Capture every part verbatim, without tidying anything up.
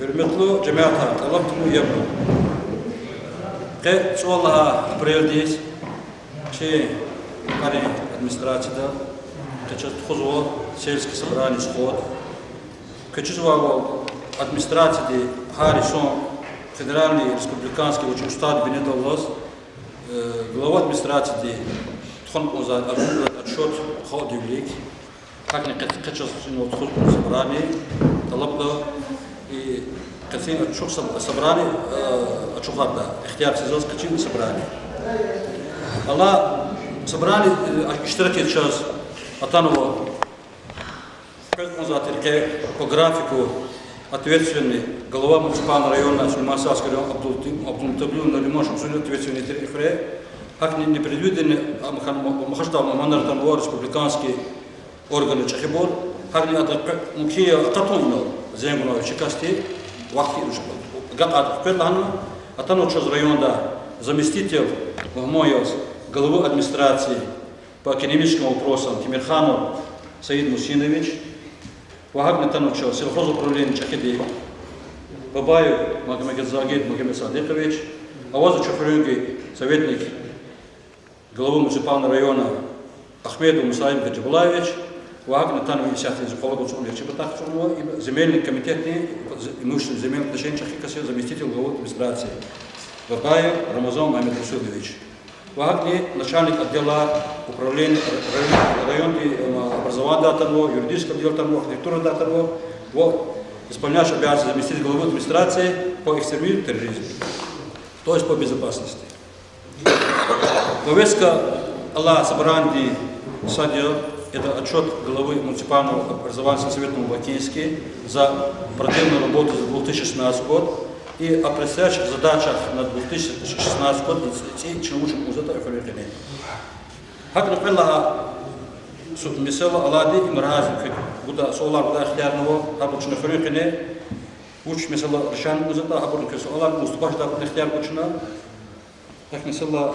Гьуьрметлу жемятар, тӀалаб тавуна яб гуда. Къе цӀуд лагьай апрелдиз чи Макьарин администрацияда къе чаз тухузва сельский собраниедиз ход. Квез чизвайвал, администрацияди гьар йисан федеральный, республиканский ва чи устадин бинедаллаз, глава администрацияди тухун кӀанзавай отчёт халкьдин вилик, гьакӀни къе, къе чаз инал тухун кӀанзавай собрание тӀалабда, и къенин ачух соб-, собрание ачухардай ихтияр це заз, къенин собрание. Алай собраниеда иштиракиз чаз атанва, квез кӀанзавай тир къе по графику, ответственный глава муниципального района Сулейман-Стальский район Абдул-, Абдулмуталибов Нариман Шамсудинович, ответственный тир и хуьре. ГьакӀни непредвиденный ам хьана, ам хьайитӀа, маманар атанва республиканский органрин чӀехибур. ГьакӀни ада къе мумкин я акъатун инал, зенгуна вичи касди, вахт хьиз жеда. Агакьарда хквед лагьана, атанва чаз райондай заместитель мугьман яз главы администрации по экономическим вопросам Тимирханов Саид Мусинович, ва гьакӀни атанва чаз сельхоз управлениедин чӀехиди Бабаев Магомедзагит Магомед-Садикъович, авазва чи хуьруьнви советник главы муниципального района Ахмедов Мусаиб Гаджибалаевич, ва гьакӀни атанва исятда зи къвалав ацукьнавай чи патахъай ацукьнава, земельный комитетдин, имущественный, земельных отношений чӀехи кас я, заместитель главы администрации Бабаев Рамазан Магомедрасулович. Ва гьакӀни начальник отдела управления район-, райондин образованиедай атанва, юридический отдел атанва, архитектурадай атанва, ва исполняющий обязанности заместитель главы администрации по экстремизму, терроризму, то есть по безопасности. Повестка алай собраниедин сад я, это отчёт главы муниципального образования сельсовета Новобакинский за проделанную работу за две тысячи шестнадцатый год и о предстоящих задачах на две тысячи шестнадцатый год, и цӀи чна вуч авун кӀанзаватӀа и хуьруьн къене. ГьакӀни кьвед лагьай месэла алайди, им рагьаз куь гуда суалар гудай ихтияр ава, гьабур чна хуьруьн къене вуч месэла решение гузватӀа, гьабурни квез суалар, выступать жедайбурни ихтияр гуз чна. Гьахьтин месэла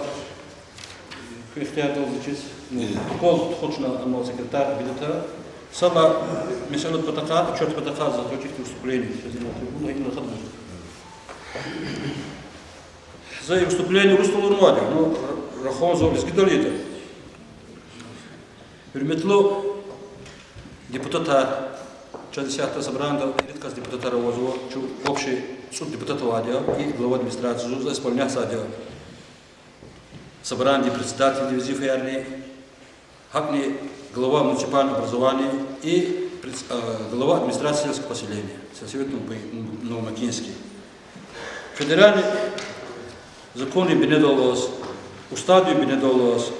куь ихтиярдалди чиз, ну, протокол тухун чна, амма секретарь бидатӀа. Сад лагьай месэладин патахъай, отчётдин патахъай заз гъвечӀи хьтин выступление, чаз трибуна гьа инал хадуз. За и выступление урусдални авайди я, ну, рахунзава лезгидал ийида. Гьуьрметлу депутатар, чаз исятда собраниеда ирид кас депутатар авазва, чун общий цӀуд депутат авайди я, и глава администрации зун, за исполнять ийизвайди я собраниедин председательдин везифаярни, гьакӀни глава муниципального образования и предс-, э, глава администрации сельского поселения, сельсовета Новомакинский. Федеральный законрин бинедаллаз, уставдин бинедаллаз,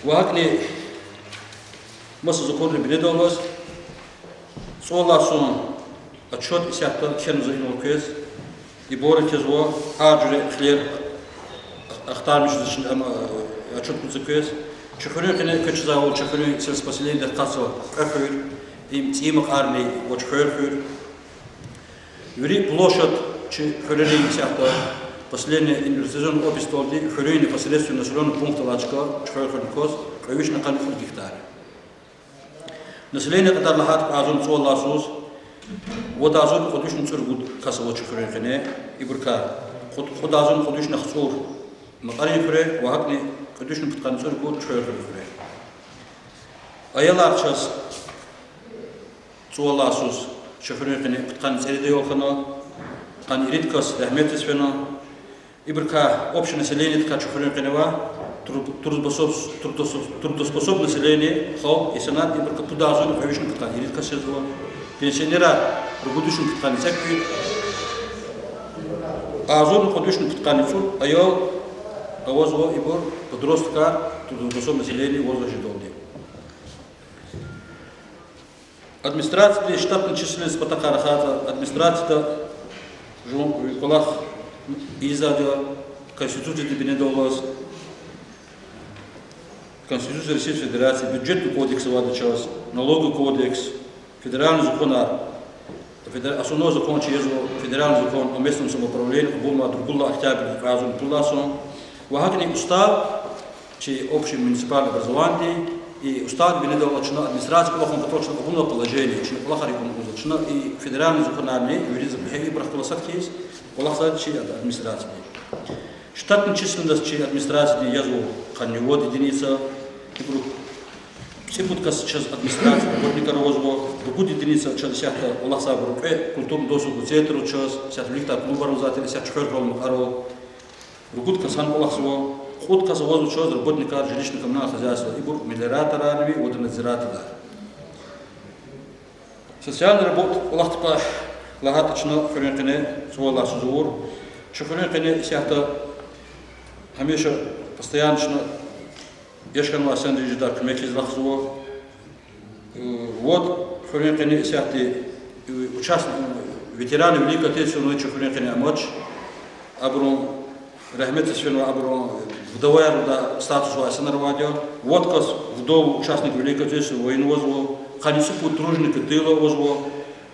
ва гьакӀни маса законрин бинедаллаз, цӀувад лагьай йисан отчёт исятда кхьенва за инал квез, и бубайри кхьизва, гьар жуьре хилер ахтармишзавач, ам, отчёт гуз за квез. Чи хуьруьн къене, квез чизвайвал, чи хуьруьн сельское поселениедихъ акъатзава кьве хуьр, им ЦӀийи Макьарни ва Чуьхвер хуьр. Вири площадь чи хуьрерин исятда последний инвентаризационный описдалди хуьруьн непосредственно населённый пункт алай чка, Чуьхвер хуьр кваз, кьве вишни къанни кьуд гектар. Население кьадар лагьайтӀа, кьве агъзурни цӀувад лагьай йисуз вад агъзурни кьуд вишни цӀуругуд кас ава чи хуьруьн къене, ибурукай кьуд-, кьуд агъзурни кьуд вишни яхцӀур Макьарин хуьре ва гьакӀни кьуд вишни пудкъанни цӀуругуд Чуьхвер хуьруьн хуьре. Аялар чаз цӀувад лагьай йисуз чи хуьруьн къене пудкъанни цӀерид аял хьана, къанни ирид кас рагьметдиз фена. Ибурукай общее населениедикай чи хуьруьн къене авай тру-, трудоспособ-, трудоспособ-, трудоспособное население, халкь, инсанар, ибурукай пуд агъзурни кьве вишни пудкъанни ирид кас жезва. Пенсионерар ругуд вишни пудкъанни цӀекӀуьд, агъзурни кьуд вишни пудкъанни цӀуд аял авазва, ибур подросткар, трудоспособное население авазва жедалди. Администрациядин штатный численностьдин патахъай рахайтӀа, администрацияда жуван кӀвалах ийизвайди я Конституциядин бинедаллаз, Конституция Российской Федерации, Бюджетный кодекс авайди чаз, Налоговый кодекс, федеральный законар, федер-, основной закон чи езва Федеральный закон о местном самоуправлении, кьабулнавай другуз лагьай октябрдин кьве агъзурни пуд лагьай йисан, ва гьакӀни устав чи общий муниципальный образованидин, И устадвилидал чна администрация кӀвалахун патал чна авунва положение, чна кӀвалахар икӀ авуна лугьузва. Чна и федеральный законарни вириз гьа ибурухъ галаз сад хьиз кӀвалахзава чи администрацияди. Штатный численность чи администрациядин язва къанни вад единица, ибуру цӀипуд кас чаз администрацияда работникар авазва, ругуд единица чаз исятда кӀвалахзавайбур кьве культурно-досуговый центр ава чаз, исятда виликдай клубар авазвай тир, исятда Чуьхверхуьрел мукьвара ругуд кас гьана кӀвалахзава, кьуд кас авазва чаз работникар жилищно-коммунальное хозяйство, ибур мелиораторарни водонадзирательар. Социальный работ кӀвалахда кьван лагьайтӀа, чна хуьруьн къене цӀувад лагьай йисуз авур. Чи хуьруьн къене исятда гьамиша постоянно чна яш хьанвай сенри жедай куьмек хьиз рахзава. Э, вот, хуьруьн къене исятда, э, участник, ветераны Великой Отечественной войны чи хуьруьн къене амач, абурун рагьметдиз фенва, абурун вдоваяр, да, статус авай инсанар авайди я. Вот кас вдову участник Великой Отечественной войны авазва, къанни цӀипуд труженики тыла авазва,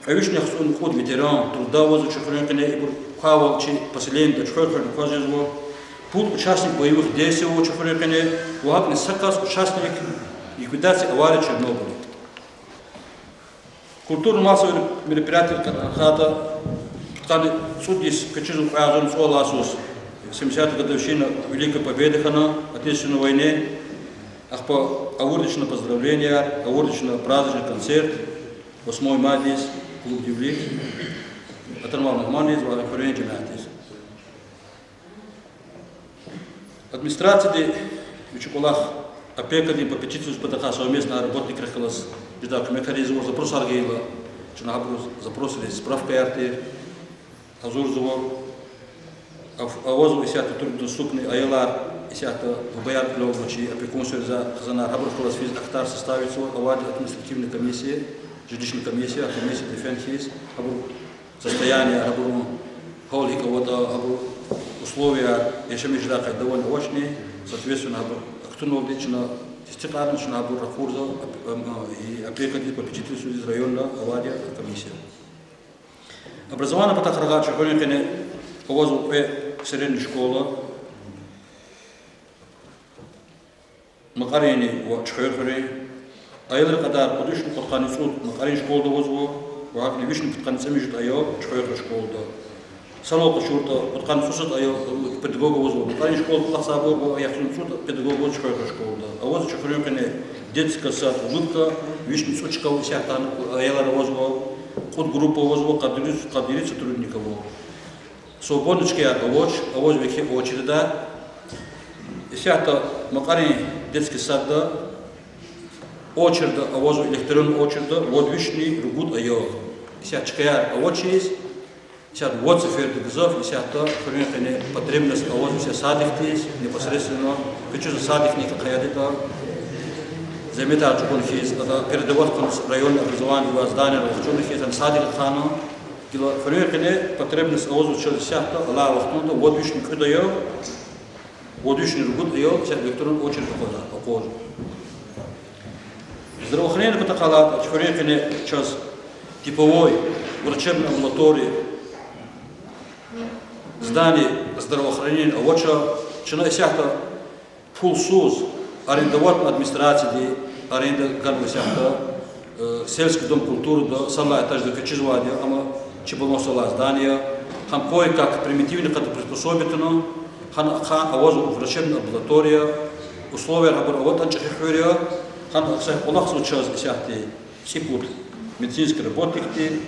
кьве вишни яхцӀурни кьуд ветеран труда авазва чи хуьруьн къене, ибур квайвал чи поселениеда Чуьхверхуьрел кваз жезва, пуд участник боевых действий ава чи хуьруьн къене, ва гьакӀни са кас участник ликвидации аварии Чернобыля. Культурно-массовые мероприятияр кьатӀана хьайитӀа, пудкъанни цӀуд йис квез чизва кьве агъзурни цӀувад лагьай йисуз, семидесятая годовщина Великой Победы хьана, Отечественной войны, ахпа авурди чна поздравленияр, авурди чна праздничный концерт, восьмого майдиз, клуб Девлет, атанвай мугьмандиз ва хуьруьн жемятдиз. Администрацияди вичин кӀвалах опекадин, попечительстводин патахъай совместно работникрихъ галаз жедай куьмекар ийизва, запросар гайила, чна гьабуруз запросриз справкаяр тир, гьазурзава. Аф-, авазва исятда труднодоступный аялар, исятда бубаяр кьиле авазвачир, опекунсивилиз хизанар, гьабурухъ галаз физ актар составитзава, авайди административный комиссия, жилищный комиссия, комиссияди фена хьиз, гьабурун состояние, гьабурун гьал гьикӀ аватӀа, гьабурун условияяр, яшамиш жедай къайдавани авачни, соответственно, гьабур ахтуналди чна тестикьарна, чна гьабур ракъурзава, и опекадиз, попечительстводиз районда авайди я комиссия. Образование патахъай рахайтӀа, чи хуьруьн къене авазва кьве средний школа, Макьаринни ва Чуьхверхуьруьн. Аялрин кьадар кьуд вишни кьудкъанни цӀуд Макьарин школада авазва, ва гьакӀни вишни пудкъанни цӀемуьжуьд аял Чуьхверхуьр школада. Санал къачуртӀа, кьудкъанни цӀусад аял, педагог авазва Макьарин школада кӀвалахзавайбур, ва яхцӀурни цӀуд педагог авазва Чуьхверхуьр школада. Авазва чи хуьруьн къене детская сад Улыбка, вишни цӀуд чка исятда гьана аялар авазва, кьуд группа авазва, къад ирид, къад ирид сотрудник ава. Свободный чкаяр авач, авазва еке очередда. Исятда Макьарин детский садда очередда авазва, электронный очередда, вад вишни ругуд аял. Исятда чкаяр авачиз, исятда вад сеферда гзаф, исятда хуьруьн къене потребность авазва исятда садикдиз, непосредственно, квез чизва садикни хъайидатӀа, зегьметар чӀугуна хьиз, ада передавать хьана районный образованиедин зданиеяр вахчуна хьиз, ана садик ахъайна, гила хуьруьн къене потребность авазва чаз исятда алай вахтунда вад вишни кӀуьд аял, вад вишни ругуд аял исятда электронный очередда акъваза, акъваз. Здравоохранение патахъай лагьайтӀа, чи хуьруьн къене чаз типовой врачебный амбулатория, здание здравоохранения авача, чна исятда пулсуз арендовать администрацияди аренда ганва исятда, э, сельский дом культурыда, сад лагьай этажда квез чизвайди я, амма чи баланс алай здание я, гьам кое-как примитивный къайдада приспособитьна, гьана ахъа авазва врачебный амбулатория, условияр гьабур аватӀани чӀехи хуьр я, гьана ахсай кӀвалахзава чаз исятда цӀипуд медицинский работникди,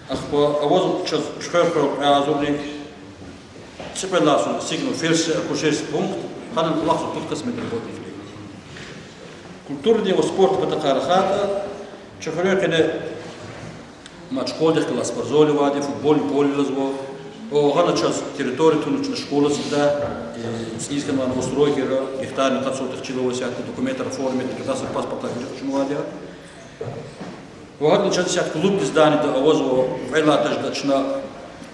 ахпа авазва чаз Чуьхверхуьрел кьве агъзурни цӀикьвед лагьай йисуз эцигнава фельдшерско-акушерский пункт, гьанани кӀвалахзава пуд кас медработникди. Культурадин ва спортдин патахъай рахайтӀа, чи хуьруьн къене мад школадихъ галай спортзал авайди, футбольный поле лугьузва. О, гьана чаз территория тунва чна школадиз, э, цӀийиз хьанвай новостройкаяр, гектарни къад сотых чил ава исятда, документар оформить, кадастр паспортар вири къачунвайди я. Ва гьакӀни чаз исятда клубдин зданиеда авазва кьвед лагьай этажда чна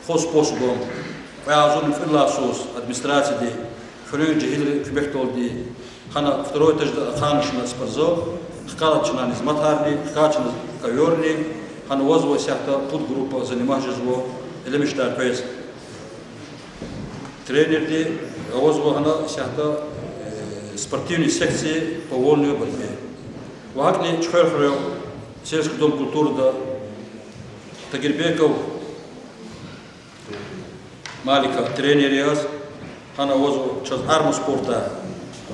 хозспособом кьве агъзурни кьуд лагьай йисуз администрацияди, хуьруьн жегьилрин куьмекдалди, гьана второй этажда ахъайна чна спортзал, хкайла чна низматарни, хкайла чна ковёрни, гьана авазва исятда пуд группа заниматься жезва, элемишдай къвез тренерди, авазва гьана исятда, э, спортивной секции по вольной борьбе. Ва гьакӀни Чуьхвер хуьрел сельский дом культурыда Тагирбеков Малика тренер яз, гьана авазва чаз армспорта, э,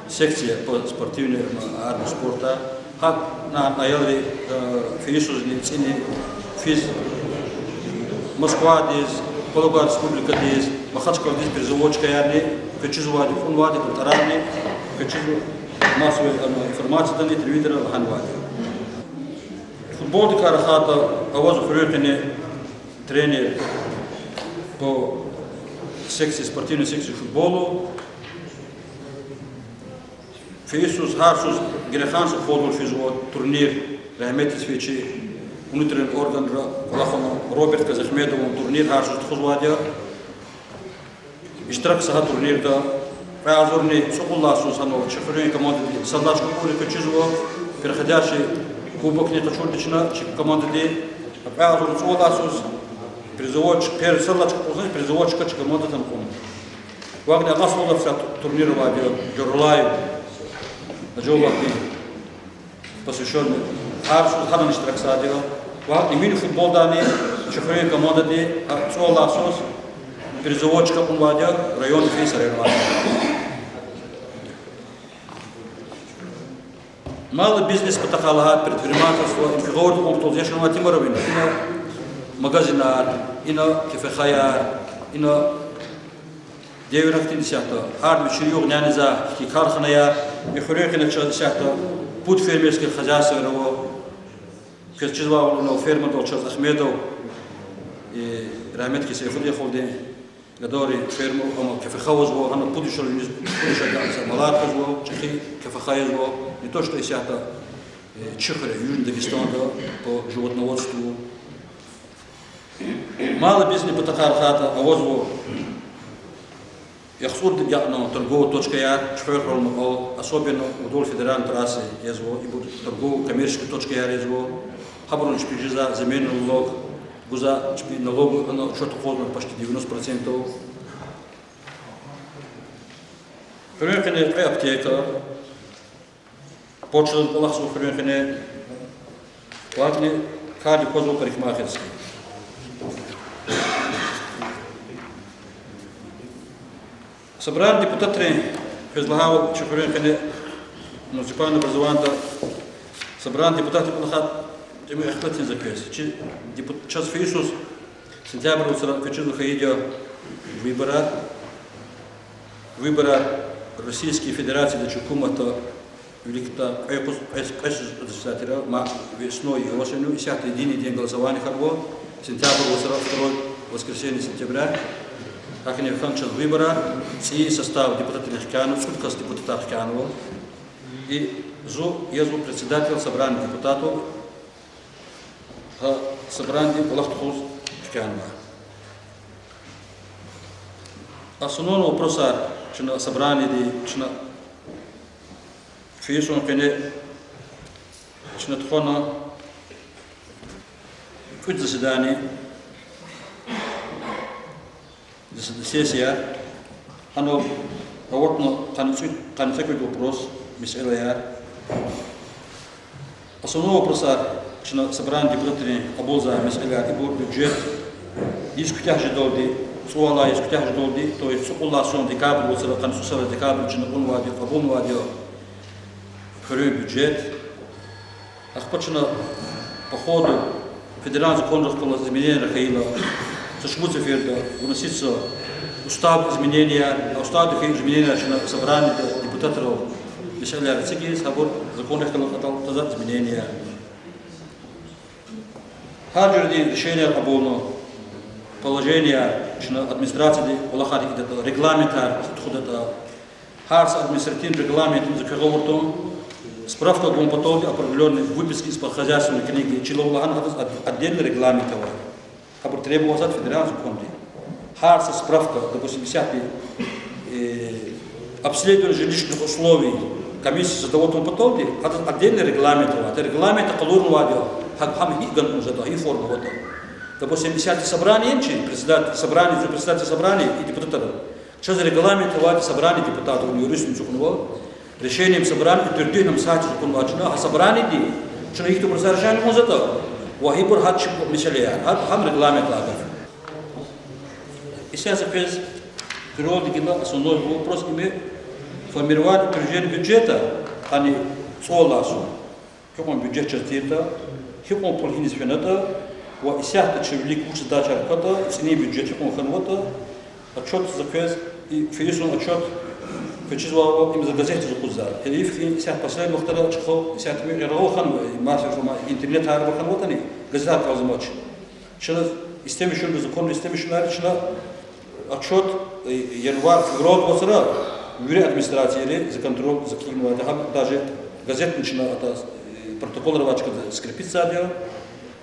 секция по спортивной, м, армспорта. Гьана аялри, э, фейи йисузни цӀини физ Москвадиз, Калуга республикадиз, Махачкъаладиз призовой чкаярни квез чизвайди, кьунвайди, абурун тӀварарни квез чизва, массовый, э, информациядани, телевидениедани лагьанвайди. Футболдикай рахайтӀа, авазва хуьруьн къене тренер по секции, спортивной секции футболу. Фейи йисуз, гьар йисуз грехан са футбол физва турнир, рагьметдиз фейи чи внутренний органра кӀвалахна Роберт Казахмедован турнир гьар йисуз тухузвайди я. Иштиракзава гьа турнирда. Кьве агъзурни цӀукьуд лагьай йисуз гьанал чи хуьруьн командади сад лагьай чка кьурди квез чизва, переходящий кубокни къачурди чна чи командади. Кьве агъзурни цӀувад лагьай йисуз призовой чка, пер-, сад лагьай чка кьурзани призовой чка чи командадин кьуна. Ва гьакӀни агъа столовцӀа турнир авайди я, Гурлаев Ажаловдин, посвящённый. Гьар йисуз гьадан иштиракзавайди я. Ва гьакӀни мини-футболдани чи хуьруьн командади, а, цӀувад лагьай йисуз призовой чка кьунвайди я райондин соревнованиеда. Малый бизнес патахъай лагьайтӀа, предпринимательство, им гъавурда кьун патал Зешанвай Тимурован, ина магазинар, ина кефехаяр, ина девирар хьтин исятда, гьарда вичин югъ-няниз хьтин карханаяр, и хуьруьн къене чаз исятда пуд фермерский хозяйствояр ава. Квез чизвайвал, ина фермадал чаз Ахмедов, и, рагьметлу Сейфудин халудин гадайрин ферма, ам кефеха авазва, гьана пуд вишерал виниз, пуд вишерал агакьна са малар къвезва, чӀехи кефеха язва, не то что исятда, э, чи хуьре, Южный Дагестанда по животноводству. Малый бизнес патахъай рахайтӀа, авазва яхцӀурни агакьна торговый точкаяр, Чуьхвер хуьрел, особенно вдоль федеральной трассы язва, ибур торгово-коммерческий точкаяр язва, гьабурун чпи жезва земельный налог, гузва чпи налог, ана учёт акъудна почти девяносто процентов. Хуьруьн къене кьве аптека, почтадин кӀвалахзава хуьруьн къене, ва гьакӀни кардик квазва парикмахерский. Собраниедин депутатрин, квез лагьайвал, чи хуьруьн къене муниципальный образованиеда собраниедин депутатрин кӀвалахар тӀимил ихтилатиз за квез. Чи депу-, чаз фейи йисуз сентябрь вацра квез чизва хьайиди я выборар. Выборар Российской Федерацияда чи гьукуматда виликдай кьве къуз-, кьве, кьве йисуз кьудкъанни са тир, ма, весной и осенью, исятда единый день голосования хьанва, сентябрь вацра, второй воскресенье сентября. ГьакӀни хьана чаз выборар, цӀийи состав депутатрин хкянава, цӀуд кас депутатар хкянава. И зун язва председатель собрания депутатов, гьа собраниедин кӀвалах тухуз хкянава. Основной вопросар чна собраниеди, чна фейи йисун къене чна тухвана кӀуьд заседание, сессия, гьана аватна къанни цӀу-, къанни цӀекӀуьд вопрос, месэлаяр. Основной вопросар, чна собраниедин депутатрин кьабулзавай месэлаяр, ибур бюджет йис куьтягь жедалди, цӀувад лагьай йис куьтягь жедалди, то есть цӀукьуд лагьай йисун декабрь вацра къанни цӀусад лагьай декабрь чна кьунвайди, кьабулнавайди я хуьруьн бюджет. Ахпа чна по ходу федеральный законрихъ галаз изменениеяр хьайила, са шумуд сеферда выносится уставда изменениеяр, а уставда хьайи изменениеяр чна собраниеда депутатрал месэлаяр эцигиз, гьабур законрихъ галаз кьатӀал таза изменениеяр. Гьар жуьредин решениеяр кьабулна, положениеяр, чна администрациядин кӀвалахар гьикӀ ятӀа, регламентар тухудатӀа, гьар са административный регламентни за квехъ авуртӀа, справка гун паталди определённый выписки из-под хозяйственной книги чилел лагьана гьадаз от-, отдельный регламент ава. Гьабур требоваться федеральный законди. Гьар са справка, допустим, исятда, э, обследование жилищных условий комиссия сдавать авун паталди, гьадаз отдельный регламент ава. Гьа регламентда къалурнавайди я, гьа-, гьам гьикӀ гана жеда, гьи форма аватӀа. Допустим, исятда собрание я чи, председатель собрания, председатель собрания и депутатар. Чаз регламент авайди, собрание депутатов, юристни ацукьнава, решением собрания утвердить авунмишай, ацукьнава чна, гьа собраниеди чна ихьтин вопросар решение гун затӀа, ва ибур гьа чи месэлаяр, гьа, гьам регламентда гаф. Исятда за квез куьрелди гила основной вопрос, им формирование, утверждение бюджета, гьани цӀувад лагьай йисуз гьикьван бюджет чаз тиртӀа, гьикьван пул гьиниз фенатӀа, ва исятда чи вилик вуч задачаяр кватӀа, цӀинин бюджет гьикьван хьанватӀа, отчёт за квез, и фейи йисуз отчёт квез чизвайвал, им за газетдиз акъудзавай. Гьеле йиф хьи, исятда последний вахтара чӀехи, исятда ми яргъал хьанва, и масса информа-, интернетар хьанватӀани, газетар кӀелзамач. Чна истемишунри, законра истемишунри чна отчёт, э, январь, февраль вацра вири администрацийри за контроль, за килигнавайди, гьам даже газетни чна атӀа, э, протоколар авачкада скрепитьзавайди я.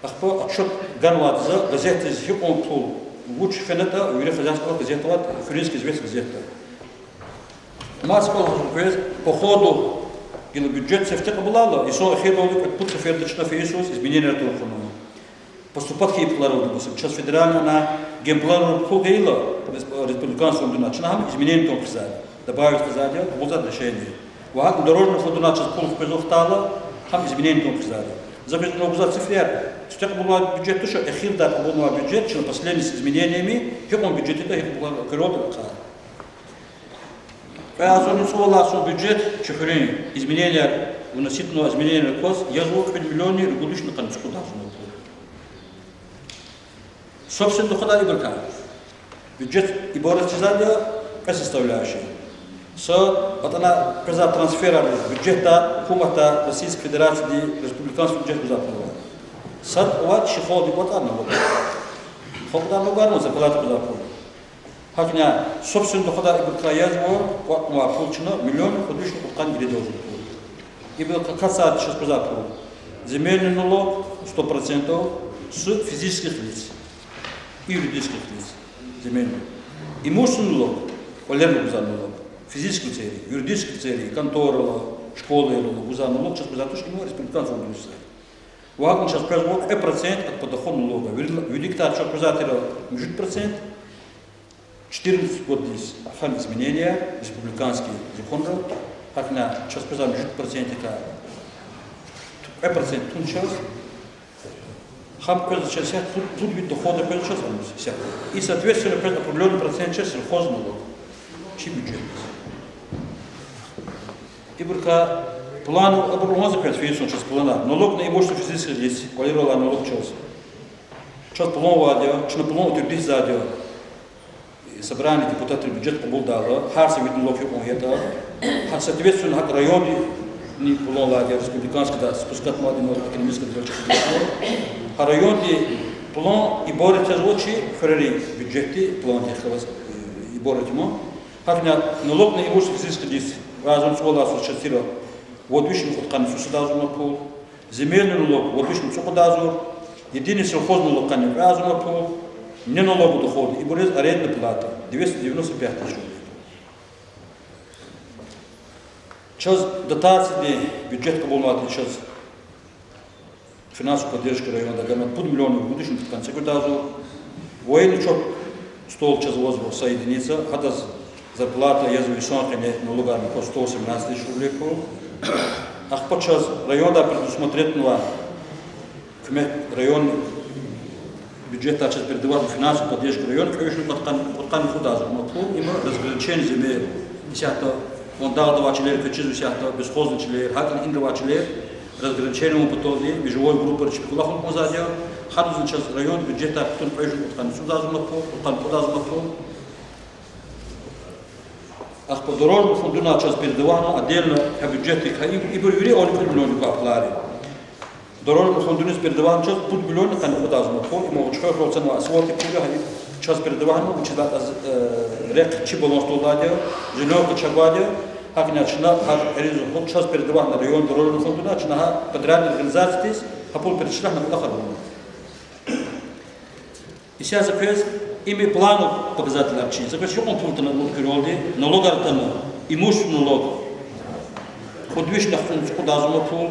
Ахпа отчёт ганвайди за газетдиз гьикьван пул, вуч фенатӀа, вири хозяйствода газет авайди, Фуьринский известь газетда. Мад кӀвалахзава квез, по ходу гила бюджет сифте кьабулайла, йисан эхирдалди кьвед-пуд сеферда чна фейи йисуз изменениеяр тавур хьанва. Поступать хьайи пулар, допустим, чаз федеральный генпланрал пул гайила, рес-, республиканский фондунай, чна гьам изменение тавун хъийизва, добавить хъийизва, кьабулзава решение. Ва гьакӀни дорожный фондунай чаз пул хквез вахтайла, гьам изменение тавун хъийизва. За квез ина гузвай цифраяр, сифте кьабулай бюджет туш, эхирдай кьабулнавай бюджет, чна последний изменениями гьикьван бюджет ятӀа, гьикьван пулар куьрелди рахай. Кьве агъзурни цӀувад лагьай йисуз бюджет, чи хуьруьн изменениеяр, вносительный изменениеяр кваз язва кьуд миллионни ругуд вишни къанни цӀукьуд агъзурни пул. Собственный доходар ибурукай. Бюджет ибарат жезвайди я кьве составляющая. Са атӀана къвезвай трансферар бюджетдай, гьукуматдай, Российской Федерациядин республиканский бюджет гузвай пул ава. Сад ава чи халкьдин кӀватӀай налог. Халкьдай налогар ва зарплата гузвай пул. ГьакӀни собственный доходар ибурукай язва кӀватӀнавай пул чна миллион кьуд вишни кьудкъанни ирид агъзур пул. Ибурукай кваз чаз къвезвай пул. Земельный налог сто процентов с физических лиц и юридических лиц. Земельный. Имущественный налог, кӀвалерал гузвай налог, физический лицейри, юридический лицейри, конторайрал, школайрал гузвай налог чаз къвезвай туш, им республиканский фондуниз. Ва гьакӀни чаз къвезва кьве процент от подоходного налога. Вил-, виликдай чаз къвезвай тир муьжуьд процент, четырнадцатый годдиз гьахьна изменения республиканский законра, гьакӀни чаз къвезвай муьжуьд процентдикай кьве процент тун чаз, гьам къвезва чаз исятда, пуд, пуд вид дохода къвезва чаз гьам исятда. И, соответственно, къвезва определённый процент чаз сельхозналог чи бюджетдиз. Ибурукай план, абур лугьузва квез фейи йисуз чаз планар. Налог на имущество физических лиц, кӀвалерал алай налог чаз. Чаз план авайди я, чна план утвердитьзавайди я. Собрание депутатрин бюджет кьабулдайла, гьар са вид налог гьикьван ятӀа, гьа, соответственно, гьакӀ райондини план авайди я, республиканскийдай спускатьзавайди я, экономический дело чехидайла. Гьа райондин план ибарат жезва чи хуьрерин бюджетдин пландихъ галаз, э, ибарат я ман. ГьакӀни налог на имущество физических лиц, разум цӀувад лагьай йисуз чаз тир вад вишни кьудкъанни цӀусад агъзур пул, земельный налог вад вишни цӀукьуд агъзур, единый сельхозналог къанни кьве агъзур пул, неналоговый доходы, ибур яз арендная плата, двести девяносто пять тысяч рублей. Чаз дотациядин бюджет кьабулнавайди чаз финансовая поддержка райондай ганвайди пуд миллион вад вишни кьудкъанни цӀекӀуьд агъзур. Военный учёт стол чаз авазва са единица, гьадаз зарплата язва йисан къене налогарни кваз сто семнадцать тысяч рублей пул. Ахпа чаз райондай предусмотретьнавай куьмек, район бюджетдай чаз передаватьзава финансовая поддержка района кьве вишни кьудкъанни, кьудкъанни кьуд агъзур пул, им разграничение земель, исятда Вандагъда авай чилер, квез чизва исятда бесхозный чилер, гьакӀни инра авай чилер, разграничение авун паталди межевой группайрин чпи кӀвалахун кӀанзавайди я, гьадазни чаз район бюджетдай кутуна кьве вишни кьудкъанни цӀуд агъзур пул, кьудкъанни кьуд агъзур пул. Ахпа дорожный фондунай чаз передаватьна отдельно гьа бюджетдик, гьа и-, ибур вири кьуд миллиондик квай пулар я. Дорожный фондуниз передаватьна чаз пуд миллионни къанни кьуд агъзур пул, им авачир хьайила цанва асфальтдин пул я, гьа и чаз передаватьна, вучиз лагьайтӀа, э, рехъ чи балансдалди я, зеленка чагвайди я, гьакӀни чна гьа гьариз хьун чаз передаватьна район дорожный фондунай, чна гьа подрядный организациядиз гьа пул перечислятьна кӀвалахар авуна. Исятда за квез, им плановый показателар чи. За квез гьикьван пул атана лугьуз куьрелди, налогар атана, имущественный налог кьуд вишни яхцӀурни цӀукьуд агъзур пул,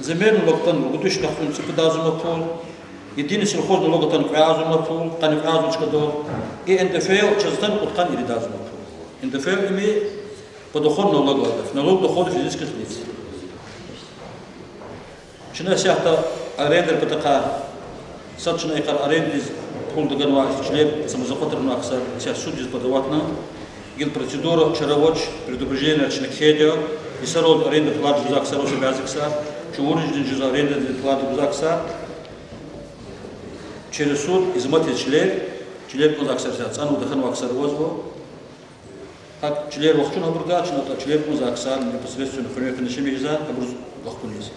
земельный налог атана ругуд вишни яхцӀурни цӀикьуд агъзур пул, Единый сельхозналог атана кьве агъзурни пул, къанни кьве агъзур чкадал. И НДФЛ чаз атана кьудкъанни ирид агъзурни пул. НДФЛ ими подоходный налог лугьуда, налог доходов физических лиц. Чна исятда арендар патахъай, сад чна икъар арендадиз пул таганвай чилер, самозахватарнавай ксар, исятда суддиз подаватьна, гила процедура чара авач, предупреждение чна кхьейди я, йисаралди аренда платить гузвай ксар, ва са бязи ксар, чун вынужден жезва арендадин плата гузвай ксар, через суд изматиз чилер, чилер кӀанзавай ксар, исятда цӀанва тахьанвай ксар авазва. ГьакӀ чилер вахчун гьабурда, чна атӀа чилер кӀанзавай ксар непосредственно хуьруьн къене шемигза, гьабуруз вахкуниз.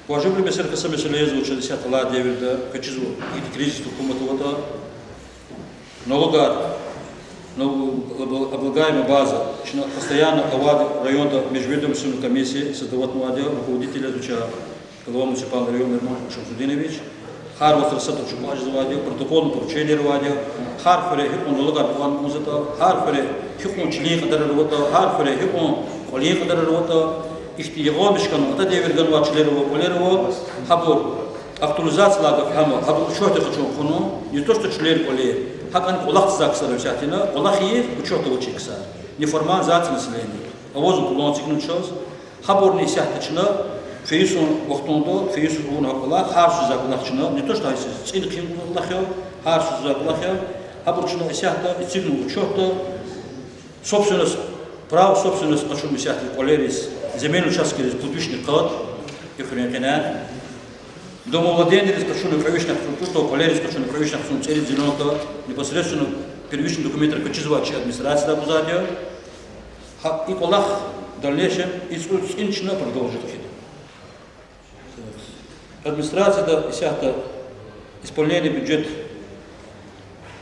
Важиблу месэла, каса месэла язва чаз исятда алай девирда, квез чизва, и кризис гьукумат аватӀа, налогар, ну, обла-, облагаемая база, чна постоянно авайди районда межведомственная комиссия создаватьнавайди я, руководитель язва чаз глава муниципального района Ермолай Шамсудинович. Гьар вацра садра чун кӀватӀ жезвайди я, протокольный поручениеяр авайди я, гьар хуьре гьикьван налогар кьван кӀанзаватӀа, гьар хуьре гьикьван чилин кьадарар аватӀа, гьар хуьре гьикьван кӀвалин кьадарар аватӀа, ихьтин ягъалмиш хьанвай, атӀа девир ганвай чилер ава, кӀвалер ава, гьабур актуализация лагьай гаф гьам я, гьабур учётдик къачун хьуна, не то что чилер, кӀвалер, гьакӀни кӀвалах цазвай ксар исятда ина, кӀвалах ийиз учётда авачир ксар, неформализация населения. Авазва пулан эцигун чаз. Гьабурни исятда чна фейи йисан вахтунда, фейи йисуз авуна гьа кӀвалах, гьар йисуз за кӀвалах чна, не то что гьа йисуз, цӀи хъийин кӀвалах я, гьар йисуз за кӀвалах я, гьабур чна исятда эцигна учётда, собственность, право собственности къачуна исятда кӀвалериз, земельный участкийриз пуд вишни къад, и хуьруьн къене, домовладениейриз къачуна кьве вишни хъсан цӀуд, кӀвалериз къачуна кьве вишни хъсан цӀерид зеленка, непосредственно первичный документар квез чизва чи администрацияда гузвайди я. Гьа и кӀвалах в дальнейшем и цӀуд цӀин чна продолжить хъийида. Администрацияда исятда исполнение бюджет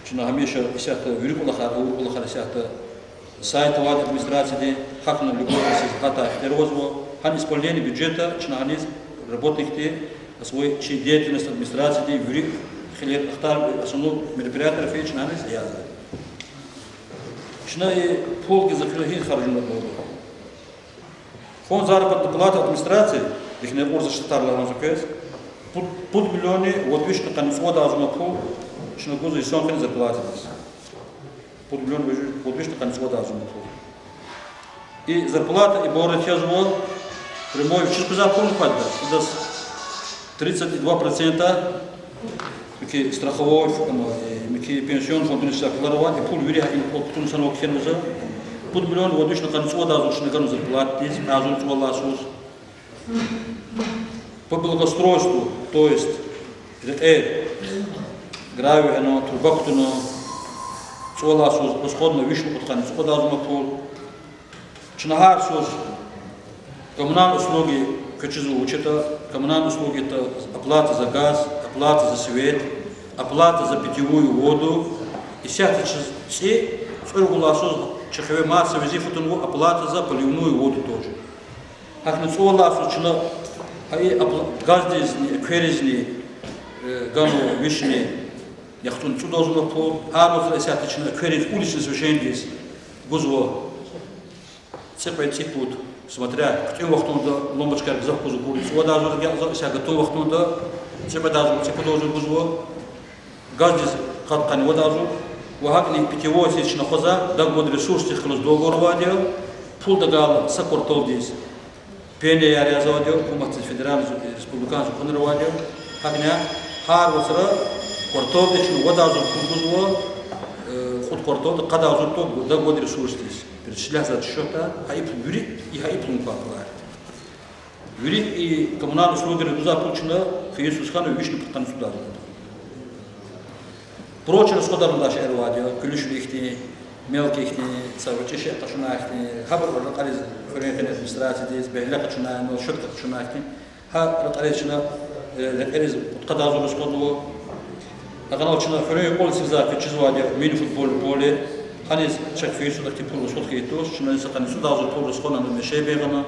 чна гьамиша исятда вири кӀвалахар, авур кӀвалахар исятда сайт авайди администрациядин, гьахьна любой касдиз гьатай ихтияр авазва. Гьана исполнение бюджета чна гьаниз работникди, свой чи деятельность администрациядин вири хилер ахтар, основной мероприятияр фейи чна гьаниз язва. Чна и пул гзаф гьи харжунатӀа лугьуда. Фонд заработной платы администрации, ихьтин кьур за штатар лагьанзава квез, пуд, пуд миллионни вад вишни къанни цӀувад агъзурни пул чна гузва йисан къене зарплатадиз. Пуд миллион вад вишни къанни цӀувад агъзурни пул. И зарплата иборат язва прямой, вичиз къвезвай пул квайда, идаз тридцать два процента муькуь страховой ф-, ам, э, муькуь пенсионный фондуниз са пулар ава, и пул вири гьа и пул кутуна санал кхьенва за. Пуд миллион вад вишни къанни цӀувад агъзур чна ганва зарплатадиз, кьве агъзурни цӀувад лагьай йисуз. По благоустройству, то есть рекьер гравий гъана, труба кутуна, цӀувад лагьай йисуз расходна вишни кьудкъанни цӀукьуд агъзурни пул. Чна гьар йисуз коммунальные услуги квез чизва вуч ятӀа, коммунальные услуги ятӀа оплата за газ, оплата за свет, оплата за питьевую воду. Исятда чаз цӀи, цӀуругуд лагьай йисуз чи хиве маса везифа тунва оплата за поливную воду тоже. Гьахьна цӀувад лагьай йисуз чна гьа и опла-, газдизни, экверизни, э, ганва вишни яхцӀурни цӀуд агъзурни пул. Гьар вацра исятда чна эквериз, уличное освещениедиз гузва цӀикьвед, цӀипуд, смотря, куьтӀуьн вахтунда лампочкаяр гзаф гузва, куьруь цӀувад агъзур ягъизва, исятда гатун вахтунда цӀикьвед агъзур, цӀипуд агъзур гузва. Газдиз къад-къанни вад агъзур. Ва гьакӀни питьевой сеть чна хъвазва, Дагводресурсдихъ галаз договор авайди я, пул тагайла са кварталдиз пенияяр язавайди я, гьукуматдиз федеральный, республиканский хьунар авайди я. ГьакӀни гьар вацра кварталдиз чна вад агъзур пул гузва, э, кьуд кварталда къад агъзур тӀугу Дагводресурсдиз. Перечислять ийизвай счётда, гьа и пул вири, и гьа и пулун квай пулар. Вири и коммунальные услугийриз гузвай пул чна фейи йисуз хьана вишни пудкъанни цӀуд агъзур. Прочие расходар, дагъа шейэр авайди я, куьлуь-шуьлуь ихьтин, мелкие ихьтин, са гъвечӀи шей къачунай ихьтин, гьабур ракьариз, хуьруьн къене администрациядиз, бегьле къачунай, ну, щётка къачунай ихьтин. Гьа ракьариз чна, э, лекьериз пудкъад агъзур расходнава. Агъанал чна хуьруьн юкьвал эцигзавай квез чизвайди я мини-футбольное поле. Гьаниз чахъ фейи йисуз ахьтин пул расход хьайи туш, чна са къанни цӀуд агъзур пул расходнава мешей бегъана.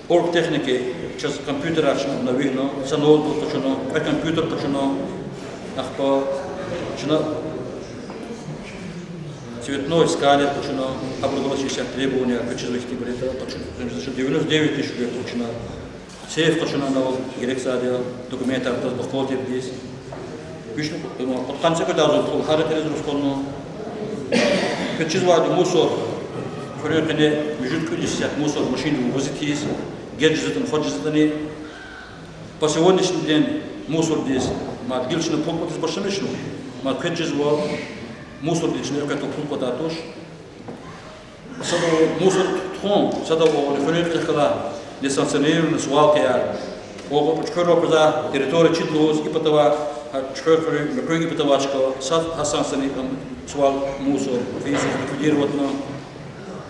Оргтехника, чаз компьютерар чна обновитьна, са ноутбук къачуна, кьве компьютер къачуна, ахпа чна цветной сканер къачуна, абуру галаз исятда требованияр квез чизва ихьтинбур ятӀа, къачуна, девяносто девять тысяч гуьгъуьна къачуна. Сейф къачуна, анал герек затӀ я, документар таз бахтал тирдиз. Вишни кьудкъанни цӀекӀуьд агъзур пул гьа рекьериз рахунна. Квез чизвайди, мусор, хуьруьн къене муьжуьд-кьуьд йис исятда мусор машиндив вузи тийиз, геж жезватӀани, хваж жезватӀани. По сегодняшний день мусордиз, мад гила чна пул кӀватӀиз башламишна, мад квез чизва, мусордиз чна экъечӀ пул кӀватӀдай туш. Садав мусор тухун, садав хуьруьн кьилихъ галай несанкционированный свалкаяр. Кьве-кьве хуьр аквазва, территория чида лугьуз, и патавай, а, Чуьхвер хуьруьн муькъуьнин и патавай чка, сад гьа санкционированный свалка мусор фейи йисуз ликвидировать авуна.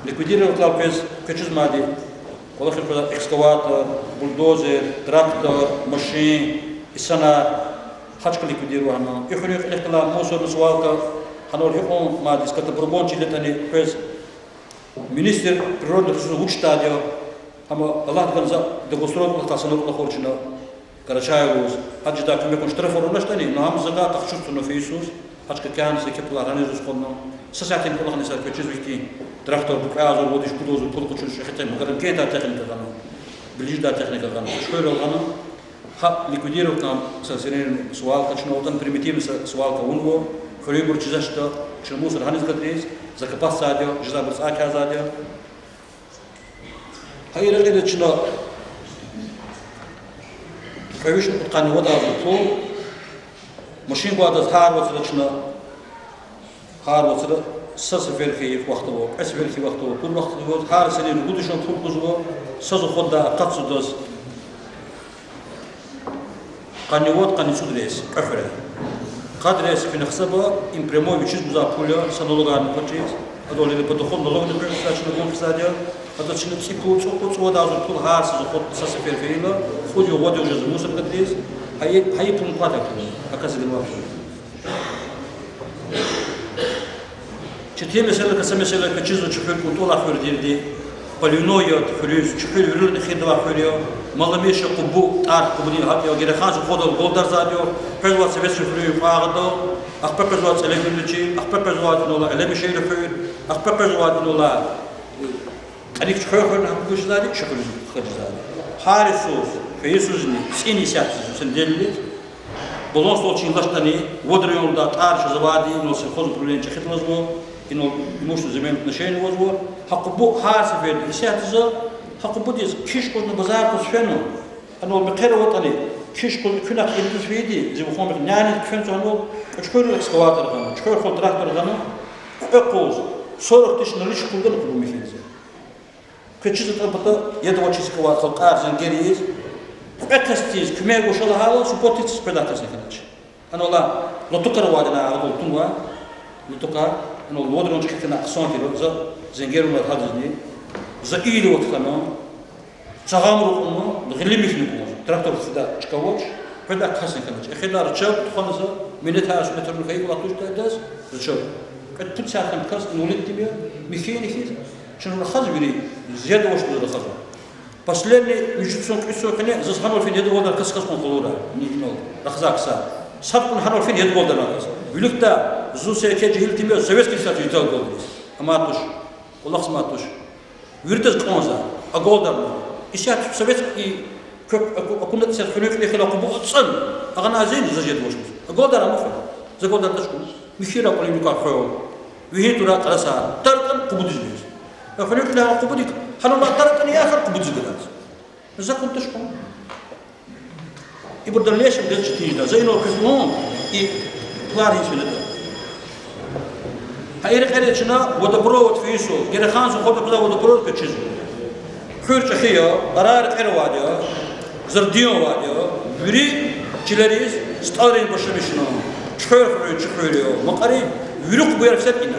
Ликвидировать авуна квез, квез чизвайди, кӀвалахиз квез экскаватор, бульдозер, трактор, машин, инсанар, гьа чка ликвидировать авуна. И хуьруьн кьилихъ галай мусорный свалка, гьанал гьикьван мад скотопогон чилетӀани квез министр природных ресурсов вуч жедайди я, гьам Аллагьди ганвай долгосрочный кьулухъ, санал кьулухъ чна Карачаеваз, гьа чидай куьмекдин штрафар авуна ачтӀани, но гьам за къахчуз туна фейи йисуз, гьа чка кӀелна, са кепилар гьаниз рус хъвана, са сятин кӀвалахни са квез чизвайди, трактор кьве агъзур, вад агъзур, пуд агъзур пул къачуна, шехетем, гадам кӀелдай техника гъана, ближдай техника гъана, школа гъана. Гьа ликвидировать авуна санкционированный свалка, чна отан примитивный са-, свалка авунва, хуьруьбур чизвачтӀа, чна мусор гьаниз катриз, закопать ийизвайди я, жезвайбур цӀай хьайизвайди я. Гьа и рекьида чна кьве вишни кьудкъанни вад агъзур пул, машин гвайдаз гьар вацра чна, гьар вацра са сефер хьайи вахт ава, кьве сефер хьайи вахт ава, пуд вахт ава, гьар сеферда ругуд вишни пул гузва, са зи хватда акъатзавайдаз къанни вад, къанни цӀуд рейс кьве хуьре. Къад рейс куьне гьисаба, им прямой вичиз гузвай пул я, са налогарни квачиз, адал или подоходный налогни кьуьлзавач, чна гун хъийизвайди я, адаз чна цӀипуд, цӀукьуд, цӀувад агъзур пул гьар са зи хват-, са сефер фейила, кьуд югъ, вад югъ жезва мусоркадиз, гьа и, гьа и пул кӀватӀ я пул, а кас гвай пул. Четин месэла, кьве месэла квез чизва Чуьхвер кӀунтӀвалай хуьр тирди, поливной я хуьруьз, Чуьхвер виридалай эхирдавай хуьр я, Маламиша, Къубу, тӀвар Къубудин гьакӀ я, Гереханза хуьрдал голдарзавайди я, къвезвай советский хуьруьн юкьвагъдал, ахпа къвезвай ЦӀелегуьрдачир, ахпа къвезвай инал алай Элемишери хуьр, ахпа къвезвай инал алай, э, кьилик Чуьхвер хуьр, гьа Къубу жезвайди, Чуьхвер хуьр жезва. Гьар йисуз, фейи йисузни, цӀини исятда, сен делилиз, баланс лугьуз чна алачтӀани, вад райондай тӀвар жезвайди, инал сельхоз управление чӀехиди лугьузва, инал имущественный земельный отношение лугьузва, гьа Къубу гьар сеферда исятда за, гьа Къубудиз киш кьуз базар къуз фена, анал мехъер аватӀани, киш кьуз куьнахъ ирид кьуз фейиди, зи вахъун мехъ няниз кфен цу гьанал, кьве-кьве хуьр экскаватор гъана, кьве-кьве хуьр трактор гъана, кьве къуз, сорок тысяч наличка пул гана Къубу михьиз. Квез чизватӀа, пата яд авачиз квай халкьар зенгер ийиз, кьве касдиз куьмек гуша лагьайла, субботница къведай касни хьанач. Анал алай лотокар авайди я, адал тунва, лотокар, анал вад район чӀехи хьана хъсан тир, за зенгер авунвай гьадазни, за иил ават хьана, цагъам рукъуна, гъиле михьна кӀанзава, трактор фидай чка авач, къведай касни хьанач. Эхирдай ручаб тухвана за, минетар, сунетар хьайи кӀвалах туштайдаз, ручаб. Кьвед-пуд сятдин кас инвалиддив я, михьи-михьи, чна рахазва вири, зи яд авач лугьуз рахазва. Последний муьжуьд сон, кьуьд сон къене заз гьанал фин яд агалдай кас хьиз кьван къалура, ни инал, рахзай ксар. Сад кьуна гьанал фин яд агалдай кас. Виликдай зун са еке жегьил тир я, Советский Союзда яд агалдай. Амай туш, кӀвалахзамай туш. Виридаз кӀанзава, агалдарна. Исятда советский квек аку-, акунатӀа исятда хуьруьн кьилихъ хьайила Къубу ацӀана, агъана зин заз яд авач лугьуз. Агалдарна амаф. За агалдардач кьуна. Михьирай кьвалин нукӀар хвейила. Вегьин турай кьарасар. ТӀар атӀана Къубудиз вегьиз. Хуьруьн кьилихъ Къубудик, гьанал тӀар атӀана яхар Къубудиз гададач. За кьуна туш кьуна. Ибурда лишний гьич тийижда. За инал квез лугьун, и план гьич винеда. Гьа и рекьера чна водопровод фейи йисуз, Гереханза хуьрда квезвай водопровод квез чизва. Хуьр чӀехи я, арара кьер авайди я, зардин авайди я, вири чилериз стӀалрин башламишна, Чуьхвер хуьр, Чуьхвер я, Макьари, вири Къубуяр исятда ина.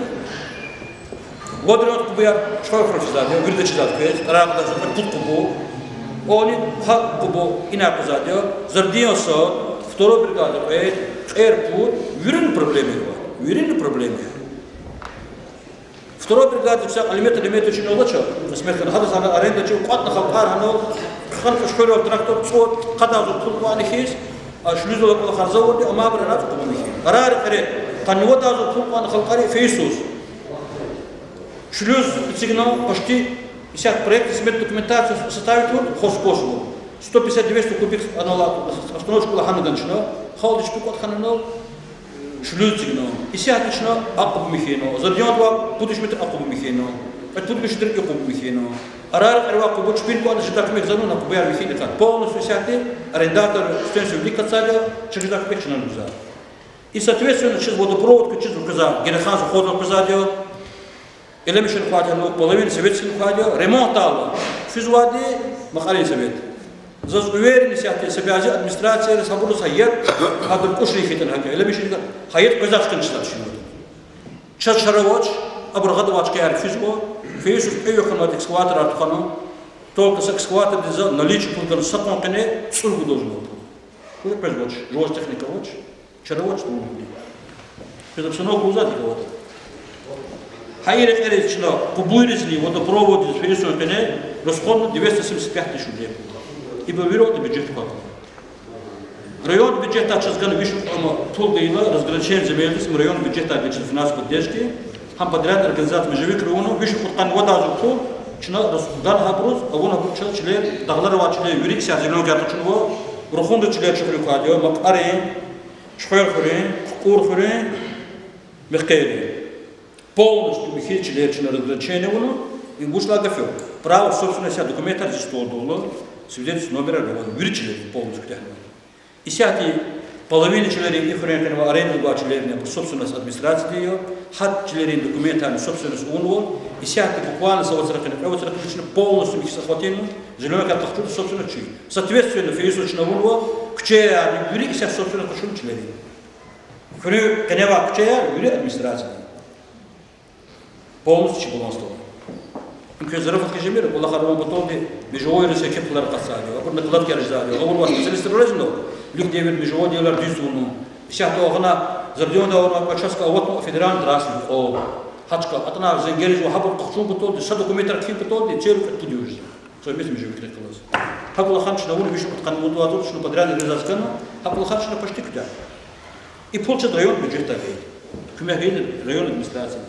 Вад райондин Къубуяр Чуьхвер хуьр чизвайди я, вирида чизвайди квез, Тарагъдаз кьве-пуд Къубу. Ани гьа Къубу ина къвезвайди я, зардин я сад, второй бригада кьвед, кьер пуд, вирин проблема я, вирин проблема я. Второй бригада са алимет, алимет вичин алача, кьисмет хьана, гьадаз гьана аренда чӀугун кӀватӀна халкьар гьанал, хъсан кьуш хуьрел трактор, цӀуд-къад агъзур пул кьванни хьиз, а, шлюзовая кӀвалахар заводи, амайбур гьана Къубу михьи. Арара кьере къанни вад агъзур пул кьванни халкьари фейи йисуз. Шлюз эцигна почти исятда проектно-сметная документация составить авур хозкомвал. Сто пятьдесят, двести кубик анал установка лагьана гана чна, халкьди чпи кӀватӀ хьана анал, шлюз эцигна. Исятда чна акьван куб михьна, за районда авай пуд виш метр акьван куб михьна, кьвед пуд виш метр и куб михьна. Арада кьве куб чпин кӀватӀна, жедай куьмек заз авуна, кубаяр михьиди кьатӀа. Полностью исятда арендатор сифтени-сифте вилик катзавайди я, чаз жедай куьмек чна гузва. И, соответственно, чаз водопровод квез чиз къвезвай, генеральный завхоз къвезвайди я. Элемишин квайди я, ну, половина советскийрин квайди я, ремонт авурла физвайди макьарин совет. Заз уверенность ятӀа са бязи администрацияриз, гьабуруз гьа ятӀа, гьадан кӀушни хьайитӀани гьакӀ, Элемишин, гьа ятӀа къвезвач хьтин чизвач шумуд. Чаз чара авач, абур гъада авай чкаяр физва, фейи йисуз кьве вахтунда экскаваторар тухвана, только са экскаватордиз за наличие пул гана са къван къене цӀуругуд доллар пул. Уже къвезвач, жуваз техника авач, чара авач, тавуна. Без обстановка узад икӀ аватӀа. Гьа и рекьериз чна къубуйризни водопроводдиз фейи йисун къене расходна двести семьдесят пять тысяч рублей. Ибур вири ятӀа бюджет квай. Район бюджетдай чаз гана виш кьван пул гайила разграничение земельдиз, район бюджетдай гайила чаз финансовый поддержка, гьам подрядный организация Межевикра авуна, виш кьудкъанни вад агъзур пул чна рас-, гана гьабуруз, авуна гьабур чаз чилер, дагълара авай чилер вири исятда зеленка къачунва, рахунда чилер чухур квайди я, Макьарин, Чуьхверхуьруьн, Кьурхуьруьн, Мехкерин. Полностью михьиз чилер чна разграничение авуна, им вуч лагьай гаф я. Право собственности документар зи столдал ала, свидетельство номера авуна, вири чилер полностью куьтягьна. Исятда половина чилерин, и хуьруьн къене авай арендада авай чилерни абур собственность администрациядин я, гьа чилерин документарни собственность авунва, исятда буквально са вацра къене, кьве вацра къене чна полностью михьиз захватина, зеленка къачуна собственность чи. Соответственно, фейи йисуз чна авунва, куьчеярни вири исятда собственность къачуна чилерин. Хуьруьн къене авай куьчеяр вири администрациядин. Полностью чи балансда ава. Им квез зарафат хьиз жемир, кӀвалахар авун паталди межевойриз еке пулар акъатзавайди я, абур накладкаяр жезвайди я. Гъавурда авай специалистар резни, вилик девирда межевойдин аялар дуьз тавуна. Исятда агъана Зардиндал авай участка аватна федеральный трасса кьван. Гьа чка атӀана зенгер ийизва, гьабур къахчун паталди, са документар кхьин паталди, церу кьвед пуд южза. Совместно межевикрин кьилаз. Гьа кӀвалахар чна авуна виш кьудкъанни вад агъзур, чна подрядный организация гана, гьа кӀвалахар чна почти куьтягь. И пул чаз район бюджетдай гайиди. Куьмек гайиди район администрациядин.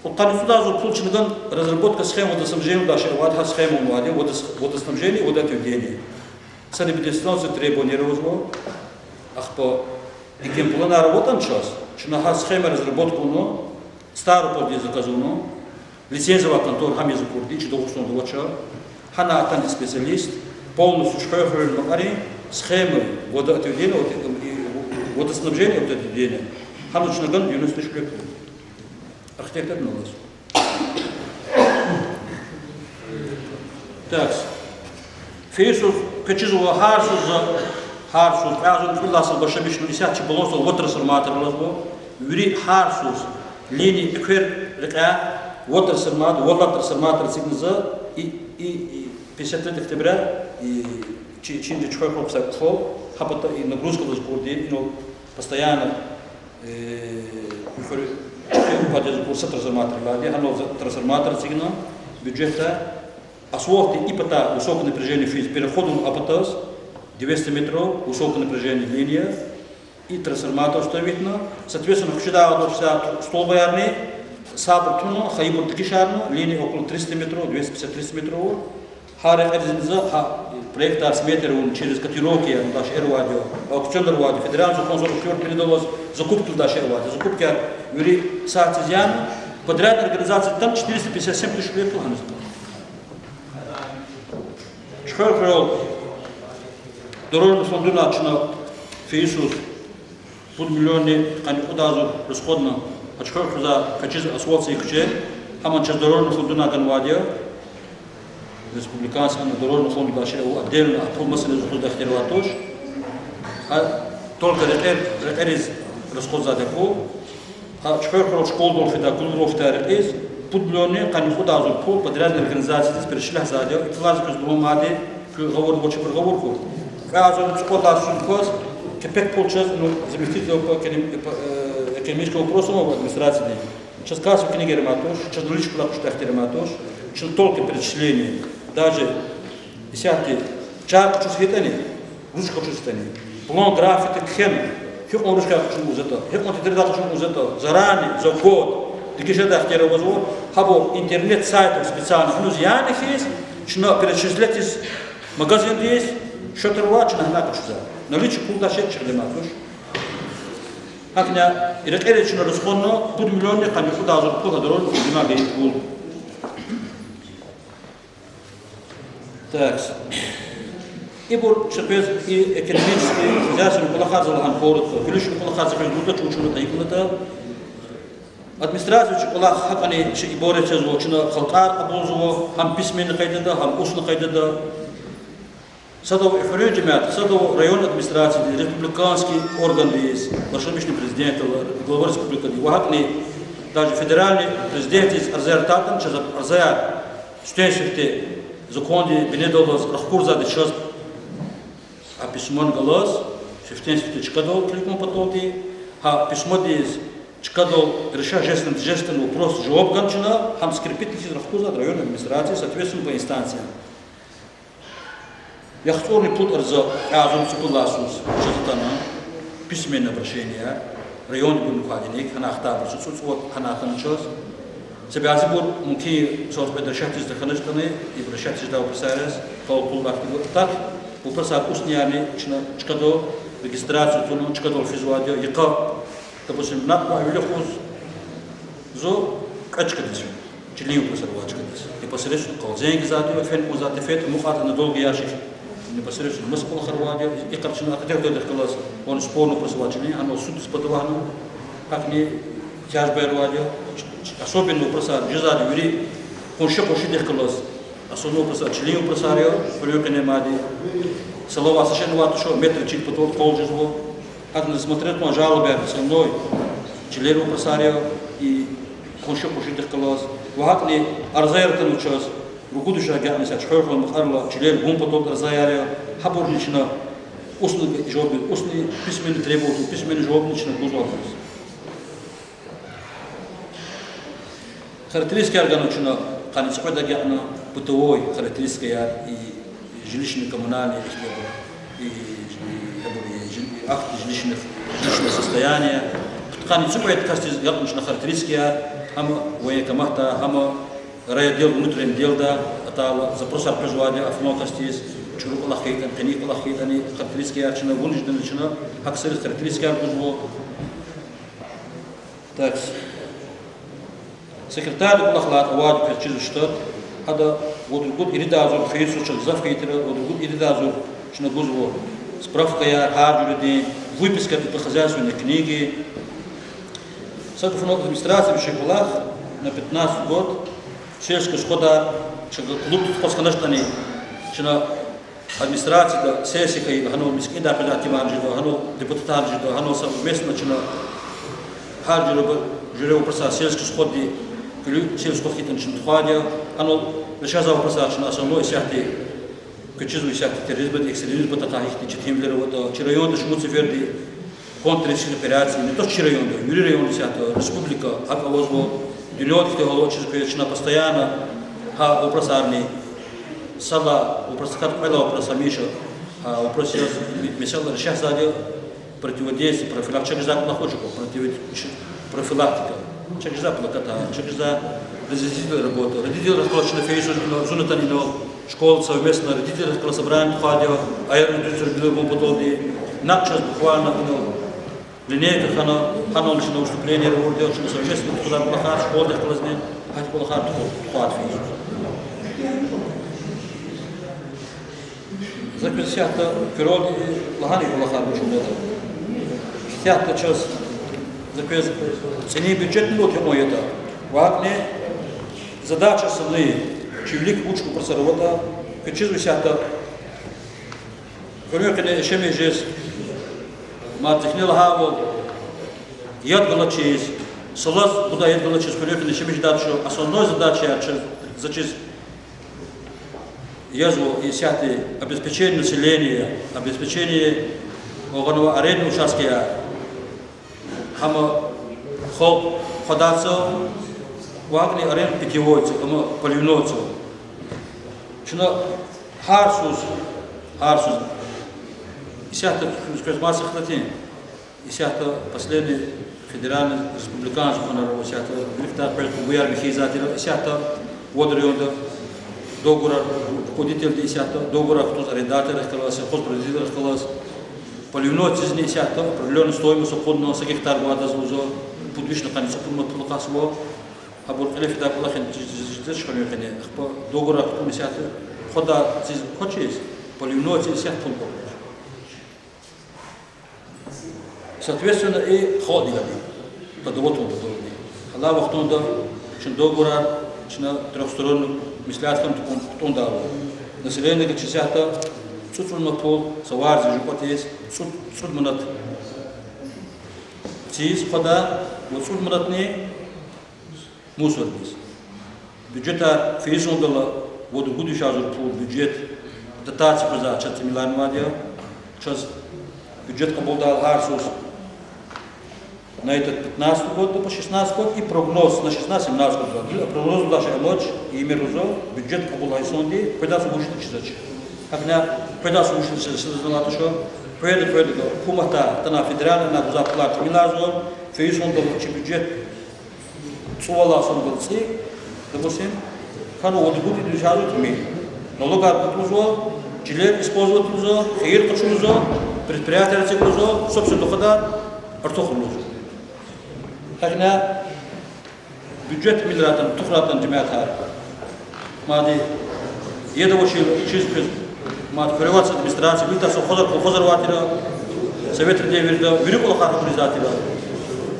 Кьудкъанни цӀуд агъзур пул чна гана разработка схем водоснабжениедалай шей авайди, гьа схема авайди, водос-, водоснабжение, водоотведение. Санэпидемстанциядин требованияр авазва, ахпа и генпланар аватӀани чаз, чна гьа схема разработка авуна, Ставрополдиз заказ авуна, лицензия авай контора, гьам я Аккурди, чи Дагъустанда авач. Гьана атана специалист, полностью Чуьхверхуьруьн, Макьарин, схема водоотведения, вот, и водоснабжение, водоотведение. Гьаниз чна гана девяносто тысяч рублей пул. Архитектордин алаз. Так. Фейи йисуз къачузва гьар йисуз, гьар йисуз кьве агъзурни кьуд лагьай йисуз башламишна, исятда чи балансда вад трансформатор алазва. Вири гьар йисуз линия эквер рекьяй вад трансформатор, вад лагьай трансформатор эцигна за и, и, и пятьдесят лет Октября, и чи-, чинри Чуьхверхуьр ксай кӀвал, гьа пата и нагрузка аваз Аккурди, инал постоянно, э, Чуьхверхуьр, Чуьхверхуьр падежи курса трансформатор лагьди, гьанал за трансформатор эцигна бюджетдай. Асфальтдин и патай высокое напряжение физ, переходун а патаз двести метров высокого напряжения линия и трансформатор установитьна. Соответственно, куьчедай авайбур са столбаярни, сабур туна, хайибур дегишарна, линия около триста метров, двести пятьдесят, триста метров. Гьа рекьеризни за, гьа проектар, сметаяр авун, через котировкаяр, даш эрвади, аукционар авади, федеральный закон за аукцион передалаз, закупкадал даш эрвади, закупкаяр вири сад-сад яна, подрядная организация там четыреста пятьдесят семь тысяч рублей пул гьаниз. Чуьхверхуьрел дорожный фондуна чна фейи йисуз пуд миллионни къанни кьуд агъзур расходна, а Чуьхверхуьрза качиз асфальт це куьче, гьаман чаз дорожный фондуна ганвайди я. Республиканский дорожный фонддилай шей ава, отдельно а пул масаниз тухуз ихтияр авай туш. А только рекьер, рекьериз расходзавайди я пул. Гьа Чуьхверхуьрел школадал фидай, клубдал фидай рекьиз пуд миллионни къанни кьуд агъзур пул подрядный организациядиз перечислять ийизвайди я. И пулар за квез лугьун мад я, куь гъавурда авачибур гъавурда хьухь. Кьве агъзурни цӀикьвед лагьай йисуз кваз кепек пул чаз, ну, заместитель по эконом-, по, э, экономическим вопросам администрациядин. Чаз касовый книгаяр ман туш, чаз наличкаяр кьуштайди ихтияр ман туш, чна только перечисление, даже исятда чар къачуз хьайитӀани, ручка къачуз хьайитӀани, план-график кхьена, гьикьван ручкаяр къачуна лугьузватӀа, гьикьван тетрадь къачуна лугьузватӀа, заранее, за год, дегишардай ихтияр авазва, гьабур интернет сайтдал специально гьаниз яна хьиз, Чна перечислять ийиз магазиндиз, счётар ава, чна гьана къачузва. Наличие пулдиз шей чирдамаз туш. ГьакӀни и рекьера чна расходна пуд миллионни къанни кьуд агъзур пул гьа дорожный содержание пул. Так. Ибур чна квез и экономический, хозяйственный кӀвалахар за лагьана коротко, гуьлуьшин кӀвалахар за квез лугьуда, чун чун кьейила ада. Администрация чи кӀвалах гьакӀни чи ибур эцезва, чна халкьар кьабулзава, гьам письменный къайдада, гьам устный къайдада. Садав и хуьруьн жемят, садав район администрациядиз, республиканский органдиз, башламишна президентдал, глава республикадиз, ва гьакӀни даже федеральный президентдиз арзаяр атайтӀани, чаз арзаяр сифтени-сифте закондин бинедаллаз рахкурзавайди чаз, а письмони галаз сифтени-сифте чкадал килигун паталди, гьа письмодиз чкадал решать жезвани, жезвани вопрос, жаваб гана чна, гьам скрепить хьиз рахкурзавайди район администрациядиз, соответственно, по инстанциям. ЯхцӀурни пуд арза кьве агъзурни цӀуд лагьай йисуз чаз атана, письменное обращение, райондин квайдиник, гьана ахтарбур, цӀуд-цӀуд гьана атана чаз. Са бязибур мумкин я, са вахт кьвед решать ийиз тахьаначтӀани, и решать жедай вопросар яз, кал-кул лахъди гатӀ. Вопросар устныйни чна чкадал, регистрация тунун чкадал физвайди я, йикъа, допустим, накьван вилик хуьз, зун кьве чкадиз фена, чилин вопросар авай чкадиз. Непосредственно къалзенг ийизвайди я, фена кӀанзавайди, фена мукьватӀа на долгий ящик. Непосредственно маса кӀвалахар авайди я, и къарчина архитектордихъ галаз, ван спорный вопрос авай чилин, гьанал суддиз подавай гьана, гьакӀни тяжбаяр авайди я, особенно вопросар жезвайди вири къунши-къуншидихъ галаз, основной вопросар чилин вопросар я, хуьруьн къене мад. Салавай са шейни авай туш, метр чил патал къал жезва. Гьакӏни смотреть кьун жалобаяр основной чилер вопросар я, и къунши-къуншидихъ галаз. Ва гьакӏни арзаяр атанва чаз, ругуд вишни агакьна са чухвейрхула мукьварла чилер гун патал арзаяр я. Гьабурни чна устный жаваб, устный, письменный требование, письменный жавабни чна гузвайбуруз. Характеристикаяр гана чна, къанни цӏикьвед агакьна, бытовой характеристикаяр, и жилищно-коммунальный, и, и, и, и жи-, и акт жилищных, жилищного состояния. Пудкъанни цӏикьвед касдиз гана чна характеристикаяр, гьам военкоматда, гьам райотдел внутренних делда атайла, запросар къвезвайди я, афман касдиз, чӏуру кӏвалах хьайитӏани, къени кӏвалах хьайитӏани, характеристикаяр чна, вунждани чна, гьа ксариз характеристикаяр гузва. Так. Секретарь кӏвалахал авайди квез чизва штат, гьада вад-ругуд-ирид агъзур фейи йисуз чна гзаф хьайитӏа, вад-ругуд-ирид агъзур чна гузва справкаяр гьар жуьредин, выписка из хозяйственной книги. Са гафуналди, администрациядин чи кӏвалах на пятнадцатый год, сельский сходар, чна клуб тухуз хьаначтӏани, чна администрацияда сессия хьайила, гьанал мискӏиндин къвезвай тӏимил жеда, гьанал депутатар жеда, гьанал совместно чна гьар жуьре, жуьре вопросар сельский сходдин, куьлуь сельский сход хьайитӏани чна тухвайди я, гьанал решать жезвай вопросар чна основной исятда, квез чизва исятда терроризм, экстремизм патахъай гьихьтин четинвилер аватӏа, чи районда шумуд сеферда контртеррористический операция, не то что чи районда, вири районда исятда, республика, гьакӏ авазва, дуьньядихъ гьалачиз квез чна постоянно гьа вопросарни, сад лагьай вопросдикай кьвед лагьай вопрос гьамиша, гьа вопрос яз, месэла решать жезвайди я, противодействие, профилактика, чак жезвай кӏвалах вуч я, против-, профилактика. Чак жезвай плакатар, чак жезвай разъяснительная работа. Родителрихъ галаз чна фейи йисуз ина, зун атана ина, школада совместно родителрихъ галаз собрание тухвайди я, аялрин дуьзуьр биле гун паталди, накь чаз буквально ина линейка хьана, гьанал чна выступлениеяр авурди я, чна совместно тухудай кӏвалахар, школадихъ галазни гьахьтин кӏвалахар туху-, тухвайди фейи йисуз. За квез исятда куьрелди лагьана кӏвалахар вуч ятӏа. Исятда чаз, за квез цӏинин бюджетни лугьун ятӏа. Ва гьакӏни задачи основные, чи вилик вуч вопросар аватӏа, квез чизва исятда хуьруьн къене яшамиш жез, мад зихни лагьайвал, яд галачиз, салаз гудай яд галачиз хуьруьн къене яшамиш жедай туш, основной задачаяр чаз, за чиз язва исятда обеспечение населения, обеспечение, гьанва арендный участкаяр, гьам халкь хъвадай цав, ва гьакӏни арендный питьевой цав, гьам поливной цав. Чна гьар йисуз, гьар йисуз, исятда квез маса хтатин, исятда последний федеральный, республиканский законар ава, исятда виликдай къвез буяр михьизвайди я, исятда вад районда Договорар, руководительди исятда договорар кутуз арендаторрихъ галаз, сельхозпроизводителрихъ галаз, поливной цизни исятда определённый стоимость акъудна, са гектар вадаз лугьузва, пуд вишни къанни цӀуд ман пул акъатзава. Абур кьиле фидай кӀвалах я, чи, чи, чи, чи, чуьхуьн къене. Ахпа договорар кутуна исятда, хада циз квачиз, поливной циз исятда пул акъудна. Соответственно, и халкьдин гади, подавать авун паталди. Алай вахтунда чна договорар, чна трёхсторонный меслят хьана кутӀунда ава. Населениеди чиз ятӀа цӀуд-цӀуд манат пул, са варз жукъатиз, цӀуд, цӀуд манат циз хада, ва цӀуд манатни мусордиз. Бюджетар фейи сундала вад-ругуд вишни агъзур пул бюджет дотация къвезвай чаз тӀимиларнавайди я. Чаз бюджет кьабулдайла гьар йисуз на этот пятнадцатый год, по шестнадцатый год и прогноз на шестнадцатый, семнадцатый год. Прогноз лугьудай шей амач, ийимир лугьузва, бюджет кьабул гьа йисунди къведай йисуз вуч чизвач. ГьакӀни къведай йисуз вуч чизвач, чизвач, къведай, къведай, гьукуматда, тана федеральный на гзаф пулар тӀимиларзава, фейи сундала чи бюджет цӀувалай сундал цӀи, допустим, хьана вад-ругуд вишни агъзур тӀимил. Налогар кутӀунзава, чилер использовать ийизва, хийир къачузва, предприятияр эцигзава, собственный доходар артухарзава. ГьакӀни бюджет тӀимилрай ятӀани, тухурай ятӀани жемятар. Мад ида авачир чиз квез, мад хуьруьнвай администрация, вирида совхозар, колхозар авай тир, советрин девирда вири кӀвалахар гьабуриз авай тир.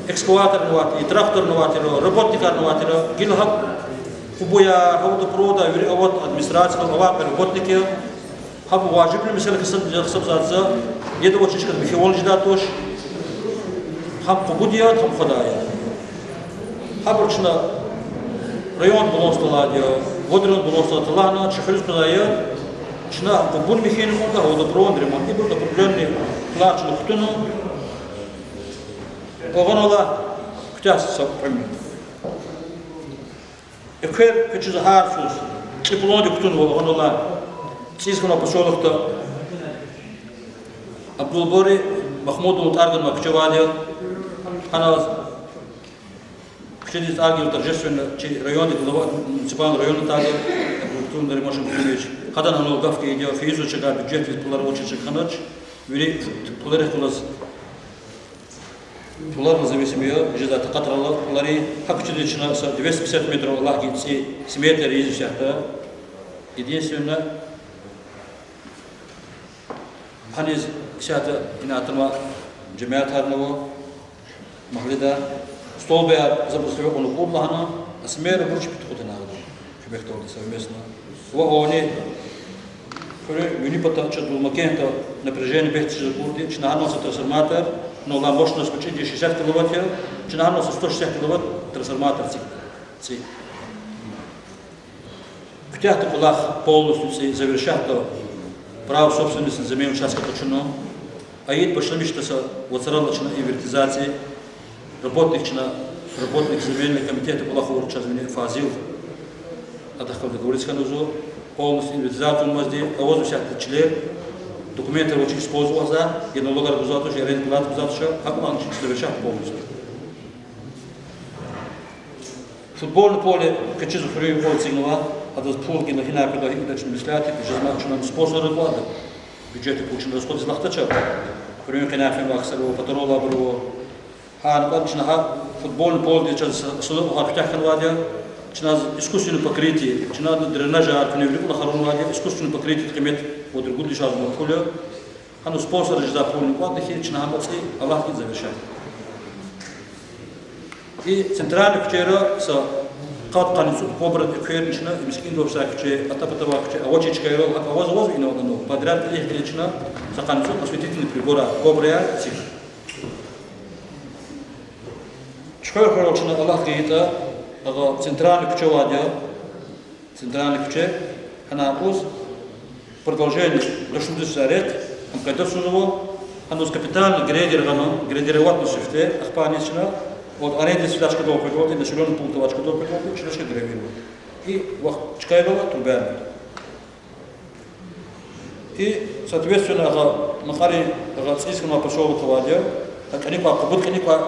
Экскаваторни авай тир, тракторни авай тир, работникарни авай тир, гила гьаб къубуяр, гьа водопроводар, вири авай администрациядал авай работникар. Гьабур важиблу месэла гьисабзава за, ида авачир чкада михьивал жедай туш, гьам къубуди я, гьам хадай я. Гьабур чна райондин балансдалди я, вад райондин балансдалди талгьана, чи хуьруьз къвезвай я, чна къубун михьи кьунда, водопроводный ремонт. Ибур определённый план чна кутуна, агъанвал куьтягьзава са кьве миллион. Эквер квез чизвай гьар йисуз, цӀи пландик кутунвал агъанвал, цӀийиз хьанвай посёлокда Абдулбари Махмудован тӀвар ганвай куьче авайди я, гьаназ куьчедиз тӀвар гайила торжественно чи райондин глава, муниципальный райондин тӀвар я, Абдулбари Риман Шамсудинович, гьадан гьанал гаф гайиди я, фейи йисуз чакай бюджетдиз пулар авачир чак хьанач, вири пуларихъ галаз, пуларилай зависим я жезвай такьатрилай пуларин. Гьа куьчедиз чна са двести пятьдесят метров алахъ гайи цӀи сметаяр ийиз исятда. Единственное, гьаниз исятда ина атанвай жемятарни ава, магьледа, столбаяр за буз хиве кьуна кьурла гьана, а смера бурч пи тухудана гьада, куьмекдалди совместно. Ва они хуьруьн вини пата чаз Дулмакентда напряжение бес жез акурди, чна гьанал са трансформатор, ну, алай мощность кӀвачи шестьдесят киловатт я, чна гьанал са сто шестьдесят киловатт трансформатор ци, ци. Куьтягьда кӀвалах полностью цӀи завершатда, право собственности на земельный участок къачуна. А ид башламишда са вацралди чна инвентаризация, работник чна, работник земельный комитетда кӀвалах авур чаз вини Фазил, адахъ галаз договориться хьана лугьузва, полностью инвентаризация авунмазди, авазва исятда чилер, документар авачир использовать ийизвай, я налогар гузвай туш, я аренда плата гузвай туш, гьакӀ ман чна завершатда полностью. Футбольный поле квез чизвай, хуьруьн поле эцигнавай, адаз пул гила гьинай къведа, гьикӀ жеда чна меслят ийида, жезмай чна спонсорар кӀватӀда, бюджетдин пул чна расходиз алахъдач. Хуьруьн къеняй фенвай ксар ава, патаролар ава. Гьа кӀватӀ чна гьа футбольный поледиз чаз са, са кьван куьтягь хьанвайди я, чна искусственное покрытие, чна дренажар, куьне виликъна харунвайди я, искусственное покрытиедин къимет вад-ругуд вишни агъзур пул я. Гьана спонсорар жезвай пулни кӀватӀна хьи, чна гьам цӀи алахъди завершатда. И центральный куьчера са къад-къанни цӀуд кобра экверни чна, и мискӀинда авай куьче, ата-патавай куьче, авачир чкайрал, гьакӀ аваз-аваз инал ана, подряд кьилихъ гайила чна са къанни цӀуд осветительный приборар, кобраяр эцигна. Чухвер хуьрел чна алахъ гайитӀа, агъа центральный куьче авайди я, центральный куьче, гьана юкъуз продолжение, душлудиса рехъ, гьам къайдада цӀузвай, гьаниз капитально грейдер гъана, грейдировать авуна сифте, ахпа аниз чна, вот арендадиз фидай чкадал къведалди, населённый пункт авай чкадал къведалди, чна чка гравировать. И вахъ чкайрал трубаяр. И, соответственно, агъа, накьарин, агъа цӀийиз хьанвай посёлок авайди я, гьа кӀаник квай, къубуд кӀаник квай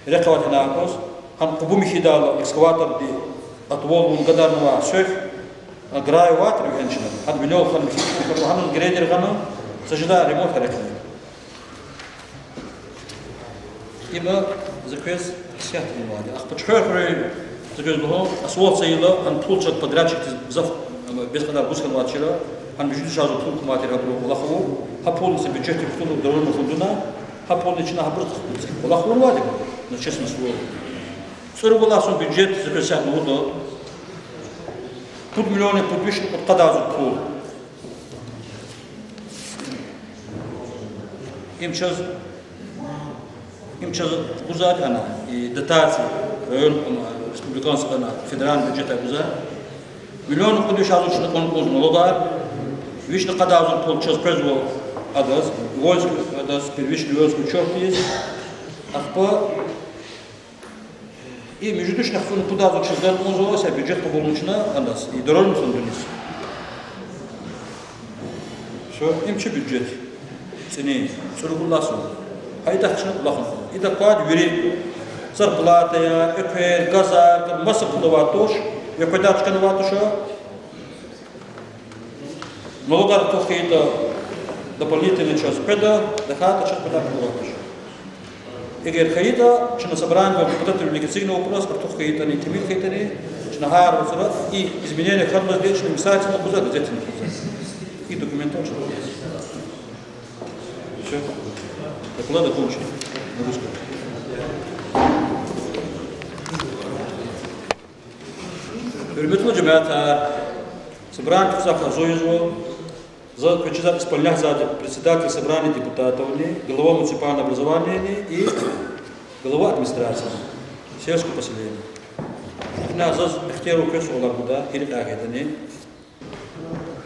рехъ авайди я гьана юкъуз, гьам къубу михьидайла экскаваторди отвал авун гадарнавай сехъ, Грай авайтир вегьена чна. Гьада миллион хьана, миллион хьана, грейдер гъана, са жедай ремонт хьана хьи. Има за квез исятда авайди. Ахпа Чуьхвер хуьруьн, за квез лугьун, асфальт цайила, гьана пул чаз подрядчикдиз гзаф, ам, бес кьадар гуз хьанвайди чира, гьана муьжуьд виш агъзур пул куматир гьабуру кӀвалахрал, гьа пул са бюджетдик хтулу дорожный фондуна, гьа пулни чна гьабуруз кӀвалах авунвайди, на честное слово. ЦӀуру галай йисан бюджет, за квез исятда лугьуда, пуд миллионни пуд вишни кьудкъад агъзур пул. Им чаз, им чаз гузвайди ана, и дотация, район, ана, республиканский, ана, федеральный бюджетдай гузвай. Миллион кьуд виш агъзур чна кьуна кӀанзава налогар, вишни къад агъзур пул чаз къвезва адаз, воинский, адаз, первичный воинский учётдиз. Ахпа и муьжуьд вишни хтун пуд агъзур чаз гана кӀанзава са бюджет къабулна чна адаз, и дорожный фондуниз. Всё, им чи бюджет. ЦӀини, цӀуру галай йисан. Гьа идахъ чна кӀвалахна. Ида квайди вири зарплатаяр, эквер, газар, маса пул авайди туш, экведар чкана авайди туш. Налогар артух хьайитӀа, дополнительно чаз къведа, тахьайтӀа чаз къведай пул авайди туш. Эгер хьайитӀа, чна собраниеда депутатривилик эцигна вопрос, артух хьайитӀани, тӀимил хьайитӀани, чна гьар вацра и изменение хьанваз чна мисал яз гузва, газетдин гузва. И документар чна гузва. Всё. Доклад окончен. На русском. Гьуьрметлу жемятар, собраниедин хизан кьазу ийизва, за квез чизвай исполнять ийизвайди председатель собрания депутатовни, глава муниципального образованияни и глава администрации сельского поселения. Ина заз ихтияр ава квез суалар гуда, гьи рекьяй гьатани.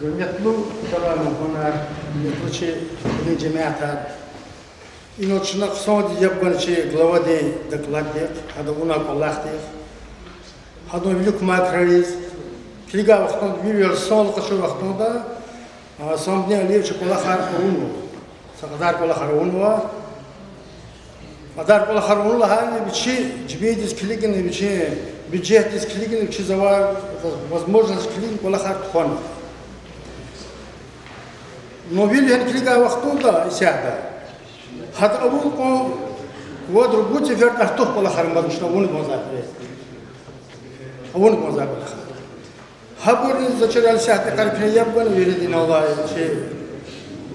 Гьуьрметлу чӀалан мугьманар, гьуьрметлу чи кьилин жемятар. Инал чна хъсандиз яб гана чи главадин докладдихъ, гьада авунвай кӀвалахдихъ. Гьадан вилик куьмек хьайиз, килигай вахтунда, вил-вил санал къачур вахтунда, а, Самудин Алиевича кӀвалахар авунва. Са кьадар кӀвалахар авунва. Адар кӀвалахар авун лагьайла, вичи жибиндиз килигна, вичин бюджетдиз килигна, вичиз авай возможностьдиз килигна кӀвалахар тухвана. Ну, вил яна килигай вахтунда исятда гьада авун кьван вад-ругуд сеферда артух кӀвалахар амазма чна авун кӀанзавай. Авун кӀанзавай кӀвалахар. Гьабурни за чрал исятда къаркъина яб гана виридан алай чи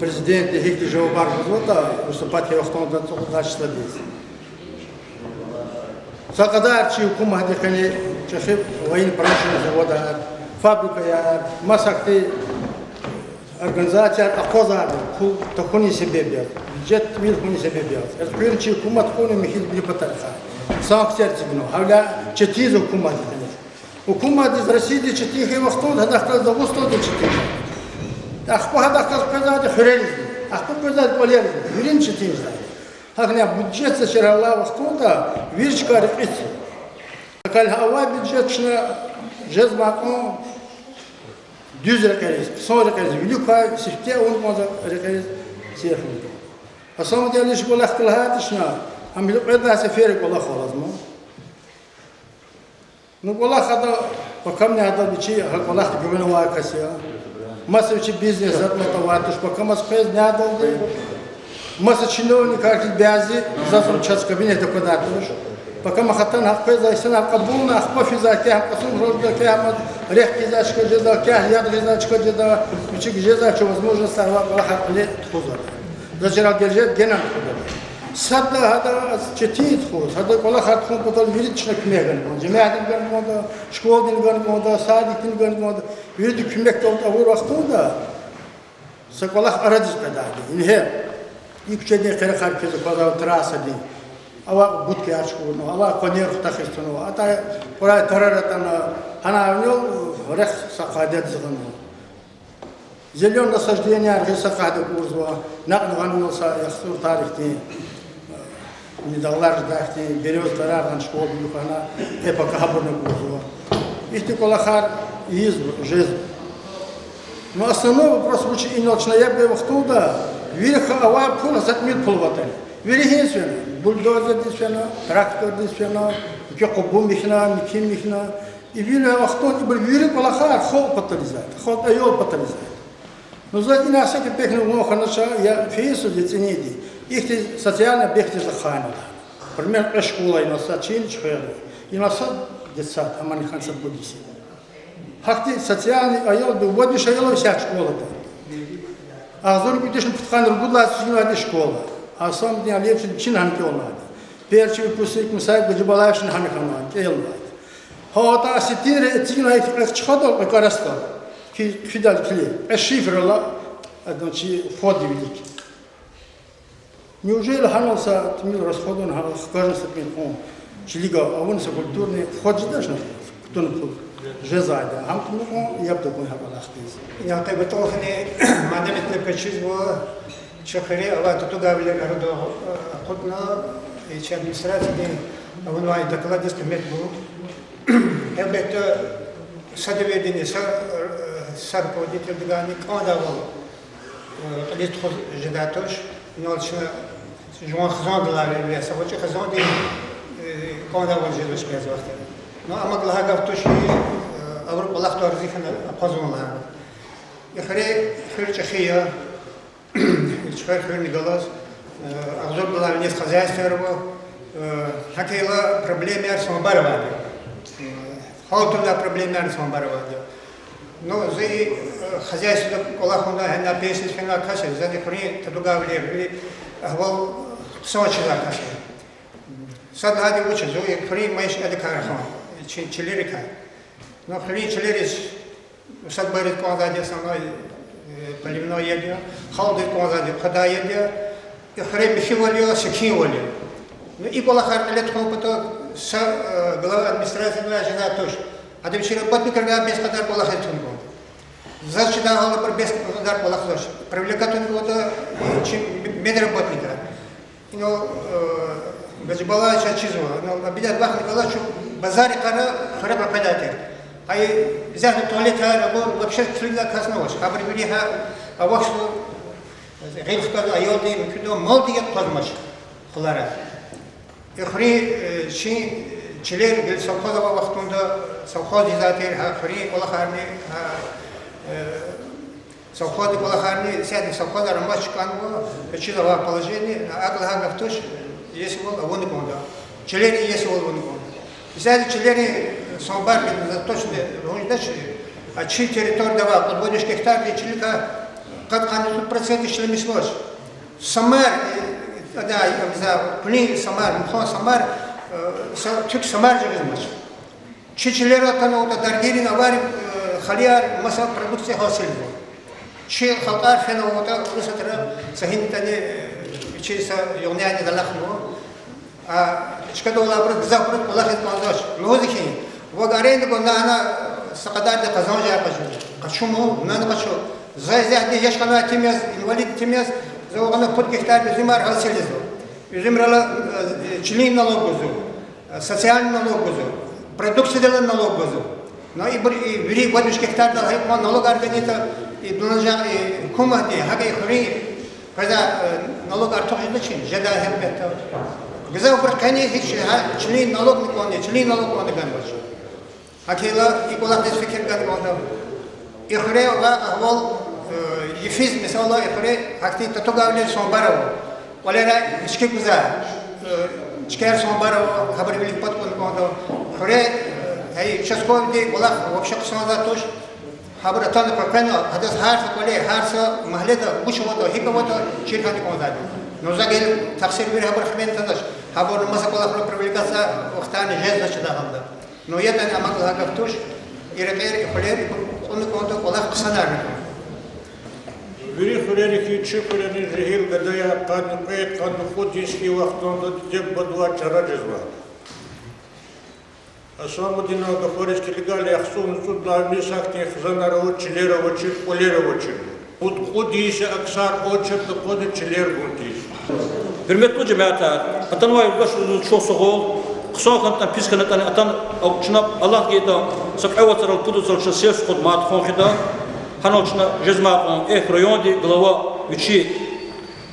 президентди гьихьтин жавабар гузватӀа, выступать авур вахтунда цӀуд числадиз. Са кьадар чи гьукуматдихъни чӀехи военный промышленный заводар, фабрикаяр, маса хьтин организацияр акъвазарна, пул тахьунин себеб яз, бюджет тӀимил хьунин себеб яз. Элкъуьрна чи гьукумат кьуна михьиз вири патарихъай. Санкцияр эцигна, гьавиляй четин я гьукуматдиз. Гьукуматдиз Россиядиз четин хьайи вахтунда гьадахъ галаз Дагъустандиз четин я. Ахпа гьадахъ галаз къвезвайди хуьреризни, ахпа къвезвайди кӀвалеризни, вирин четин жеда. ГьакӀни бюджет заз чралай вахтунда вири чкайри кьиз я. ГьакӀ хьайила авай бюджет чна жезмай кьван дуьз рекьериз, хъсан рекьериз, вилик квай сифте авун кӀанзавай рекьериз серф авун кӀан. Гьасан Валерьевич кӀвалахда лагьайтӀа чна, ам гила кьвед лагьай сефер я кӀвалахзава заз ман. Ну, кӀвалах ада, пакамни ада вичи гьа кӀвалахдик гуьгъуьнавай кас я. Маса вичин бизнес затӀ-матӀ авайди туш, пакамаз къвез нядалди. Маса чиновникар хьиз бязи, заз чаз кабинетда аквадай туш. Пакама хатана гьакъ къвезвай инсанар кьабулна, ахпа физвай кягьам кьасум рожда, кягьамаз рехъ хъийизвай чка жеда, кягь яд гъизвай чка жеда, вичик жезвай чи возможностьар ва кӀвалахар кьиле тухузвайди. Заз чрал гележегда генани тухудайди. Сада гьада четин тухуз, гьада кӀвалахар тухун патал вирида чна куьмек гана кӀанда, жемятдин гана кӀанда, школадин гана кӀанда, садикдин гана кӀанда, вирида куьмекдалди авур вахтунда са кӀвалах арадиз къведайди. Ингье, и куьчедин къерехар квез аквазва, трассадин. Авай будкаяр чукӀурнава, авай къванер хутахиз тунва, атай кьурай тарар атӀана, гьанай винел рехъ са къайдадиз гъанва. Зелён насажденияр гъиз са къайда кӀурзава, накьна гъанва са яхцӀур тар ихьтин, э, недалар жедай хьтин, берёза тарар гъана школадин юкъуз, гьана кьве пака гьабурни кӀурзава. Ихьтин кӀвалахар ийизва, жезва. Но основной вопрос вуч я, инал чна яб гайи вахтунда, вири хьайи авай пул, гьасятда тӀимил пул аватӀани. Вири гьиниз фена, бульдозердиз фена, трактордиз фена, муькуь къубу михьна, муькуь михьна, И вил вахтунда ибур вири кӀвалахар халкь патализвайди, халкь аял патализвайди. Ну, заз ина са кепекни ван хьанач, я фейи йисуз, я цӀининди. Ихьтин социальный объектдиз ахъайна лагьана. Пример, кьве школа ина са чин чуьхвер, ина са детсад, амани хьана са пуд йис я. Гьахьтин социальный аялди, вад виш аял ава са школада. Агъзур кӀуьд вишни пудкъанни ругуд лагьай сижнавайди школа. Гьасан Алиевичан чин гьана кӀелнавайди. Перший выпускник Мусаев Гаджибалаевичан гьана хьана кӀелнавайди. Гьа атӀа сетинра эцигнавай фикьи чхадал, кьве кӀарасдал. Фи-, фидал килиг. Кьве шифрал, значит, входни вилик. Неужели гьанал са тӀимил расходун, гьа хкажна са тӀимил кьван чилигай авуна са культурный вход жедачни, кутуна пул жезвайди. Гьам тӀимил кьван яб тагун гьа кӀвалахдиз. Ина къе батӀал хьана мадни метлеб квез чизва, чи хуьре авай татугайвилер арадал акъудна, и чи администрациядин авунвай докладдиз къимет гун. Гьелбетда, са девирдани, са, са руководителдигайни кӀандайвал кьилиз тухуз жедай туш. Инал чна жуван хизандилай вири, са гъвечӀи хизандин кӀандайвал жезвач квез вахтара. Ну, амма лагьай гаф туш хьи, абуру кӀвалах тӀварцӀихъ хьана акъвазун лагьана. И хуьре, хуьр чӀехи я, чуьхвер хуьрни галаз, агъзурдалай виниз хозяйствояр ава, гьакӀ хьайила проблемаяр самбар авайди. Гьалтунай проблемаяр самбар авайди. Ну, зи хозяйствода кӀвалахна, гьана пенсияда фенвай кас я, зани хуьруьн татугайвилер, вири агьвал хъсан чизвай кас я. Сад лагьайди вуч я, зун хуьруьн майишатдикай рахун, чи-, чилерикай. Ну, хуьруьн чилериз садбариз кӀанзавайди основной, поливной яд я, халкьдиз кӀанзавайди хъвадай яд я, и хуьре михьивал я, секинвал я. Ну, и кӀвалахар кьиле тухун патал са глава администрациядивай жедай туш. Ада вичин работникрикай бес кьадар кӀвалахиз туна кӀанда. Заз чидай гьалда абур бес кьадар кӀвалахзавач. Привлекать авун кӀанда чи медработникар. Инал Гаджибалаевичаз чизва, инал абидад вахни галаз чун базаррикай хуьре къекъведай тир. Ай, исятда туалетар, абур вообще килигдай кас авач. Абур вири гьа авахьзава, гъил хкажда аялди, муькуьда малди яд кьазмач хулара. И хуьруьн, чи чилер гила совхоз авай вахтунда, совхоз ийизвай тир, гьа хуьруьн кӀвалахарни, гьа совхоздин кӀвалахарни, исятда совхозар амач, чкӀанва, чиз авай положение, акӀ лагьай гаф туш, иесивал авуна кӀанда. Чилерин иесивал авуна кӀанда. Исятда чилерин самбар, за точно лугьун жедач, а чи территорияда авай кьуд-вад виш гектардин чиликай къад-къанни цӀуд процент ишлемишзавач. Самар, ада, за, пулин самар, мухан самар, са туьк самар жагъизмач. Чи чилерал атанватӀа даргийрин авайди халияр, маса продукция гьасилзава. Чи халкьар фенватӀа Урусатра, са гьинатӀани, вичи са югъняни алахънава. А чкадал алайбуруз гзафбуруз кӀвалахиз кӀанзавач. Лугьуз хьи, ваз аренда гваз лагьана са кьадарди къазанжар къачу. Къачу ман, вунани къачу. За исятда яш хьанвай итим яз, инвалид итим яз, за ваз гана пуд гектарди уьзуьмар гьасил ийизва. Уьзуьмрал чилин налог гузва, социальный налог гузва, продукциядал налог гузва. Ну, ибур вири вад виш гектардал гьикьван налогар ганайтӀа, и дуланажагъ и гьукуматди, гьакӀ и хуьруьн къвезвай налогар тухуз жедачни? Жедай, гьелбетда. Гзафбуру къени гьич гьа чилин налогни кӀвалахни, чилин налог кӀвалахни ганвач. ГьакӀ хьайила и кӀвалахдиз фикир гана кӀанда. И хуьре авай агьвал йифиз, месела, и хуьре гьахьтин татугайвилер самбар ава. КӀвалера ички гузвай, ичкер самбар ава, гьабуру вилик пад кьуна кӀанда. Хуьре, гьа участковыйди кӀвалах вообще хъсанзавай туш. Гьабур атана къекъвена, гьадаз гьар са кӀвале, гьар са магьледа вуч аватӀа, гьикӀ аватӀа чир хьана кӀанзавайди. Ну, за гила тахсир вири гьабуру хвена тадач. Гьабурни маса кӀвалахра привлекаться вахтарни жезва чидай гьалда. Ну, ятӀани амукь лагьай гаф туш, и рекьер, и хуьлер кьуна кӀанда кӀвалах хъсанарна. Вири хуьрери хьиз чи хуьрени жегьил гадаяр къанни кьвед, къанни кьуд йис хьайи вахтунда диде-бубадивай чара жезвай. Асламудинан гафариз килигайла, яхцӀурни цӀуд лагьай йисуз гьахьтин хизанар авач, чилер авачир, кӀвалер авачир. Пуд-кьуд йис я аксар очередда акъудна чилер гун тийиз. Гьуьрметлу жемятар, атанвай юлдашризни чухсагъул, хъсан хьанатӀани, пис хьанатӀани атана, чна Аллагьди гайитӀа, са кьве вацрал, пуд вацрал чна сельский хозяйство тухун хъийида, гьанал чна жезмай кьван эхь райондин глава вичи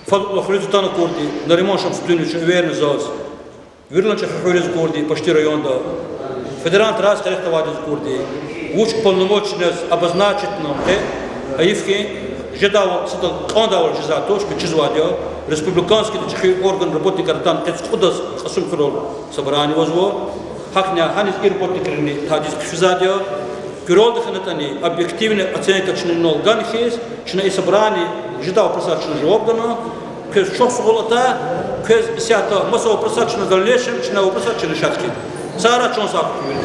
фадлулай хуьруьз атана акурди, Нариман Шамсудинович, уверенный я заз. Виридалай чӀехи хуьруьз акурди почти районда. Федеральный трассадин къерехдавайдаз акурди, вуч уполномоченныйдиз обозначитьна къе, гьайиф хьи, жедайвал сада кӀандайвал жезвайди туш, квез чизвайди я, республиканскийдин чӀехи орган, работникар атана къе цӀукьудаз Кьасумхуьрел собрание авазва. ГьакӀни гьаниз и работникрини тадиз хъфизвайди я. Куьрелди хьанатӀани, объективный оценка чна инал гана хьиз, чна и собрание, жедай вопросриз чна жаваб гана. Квез чухсагъул атай, квез исятда маса вопросар чна в дальнейшем, чна вопросар чна решать хьин. Сагърай, чан сагъ хьуй.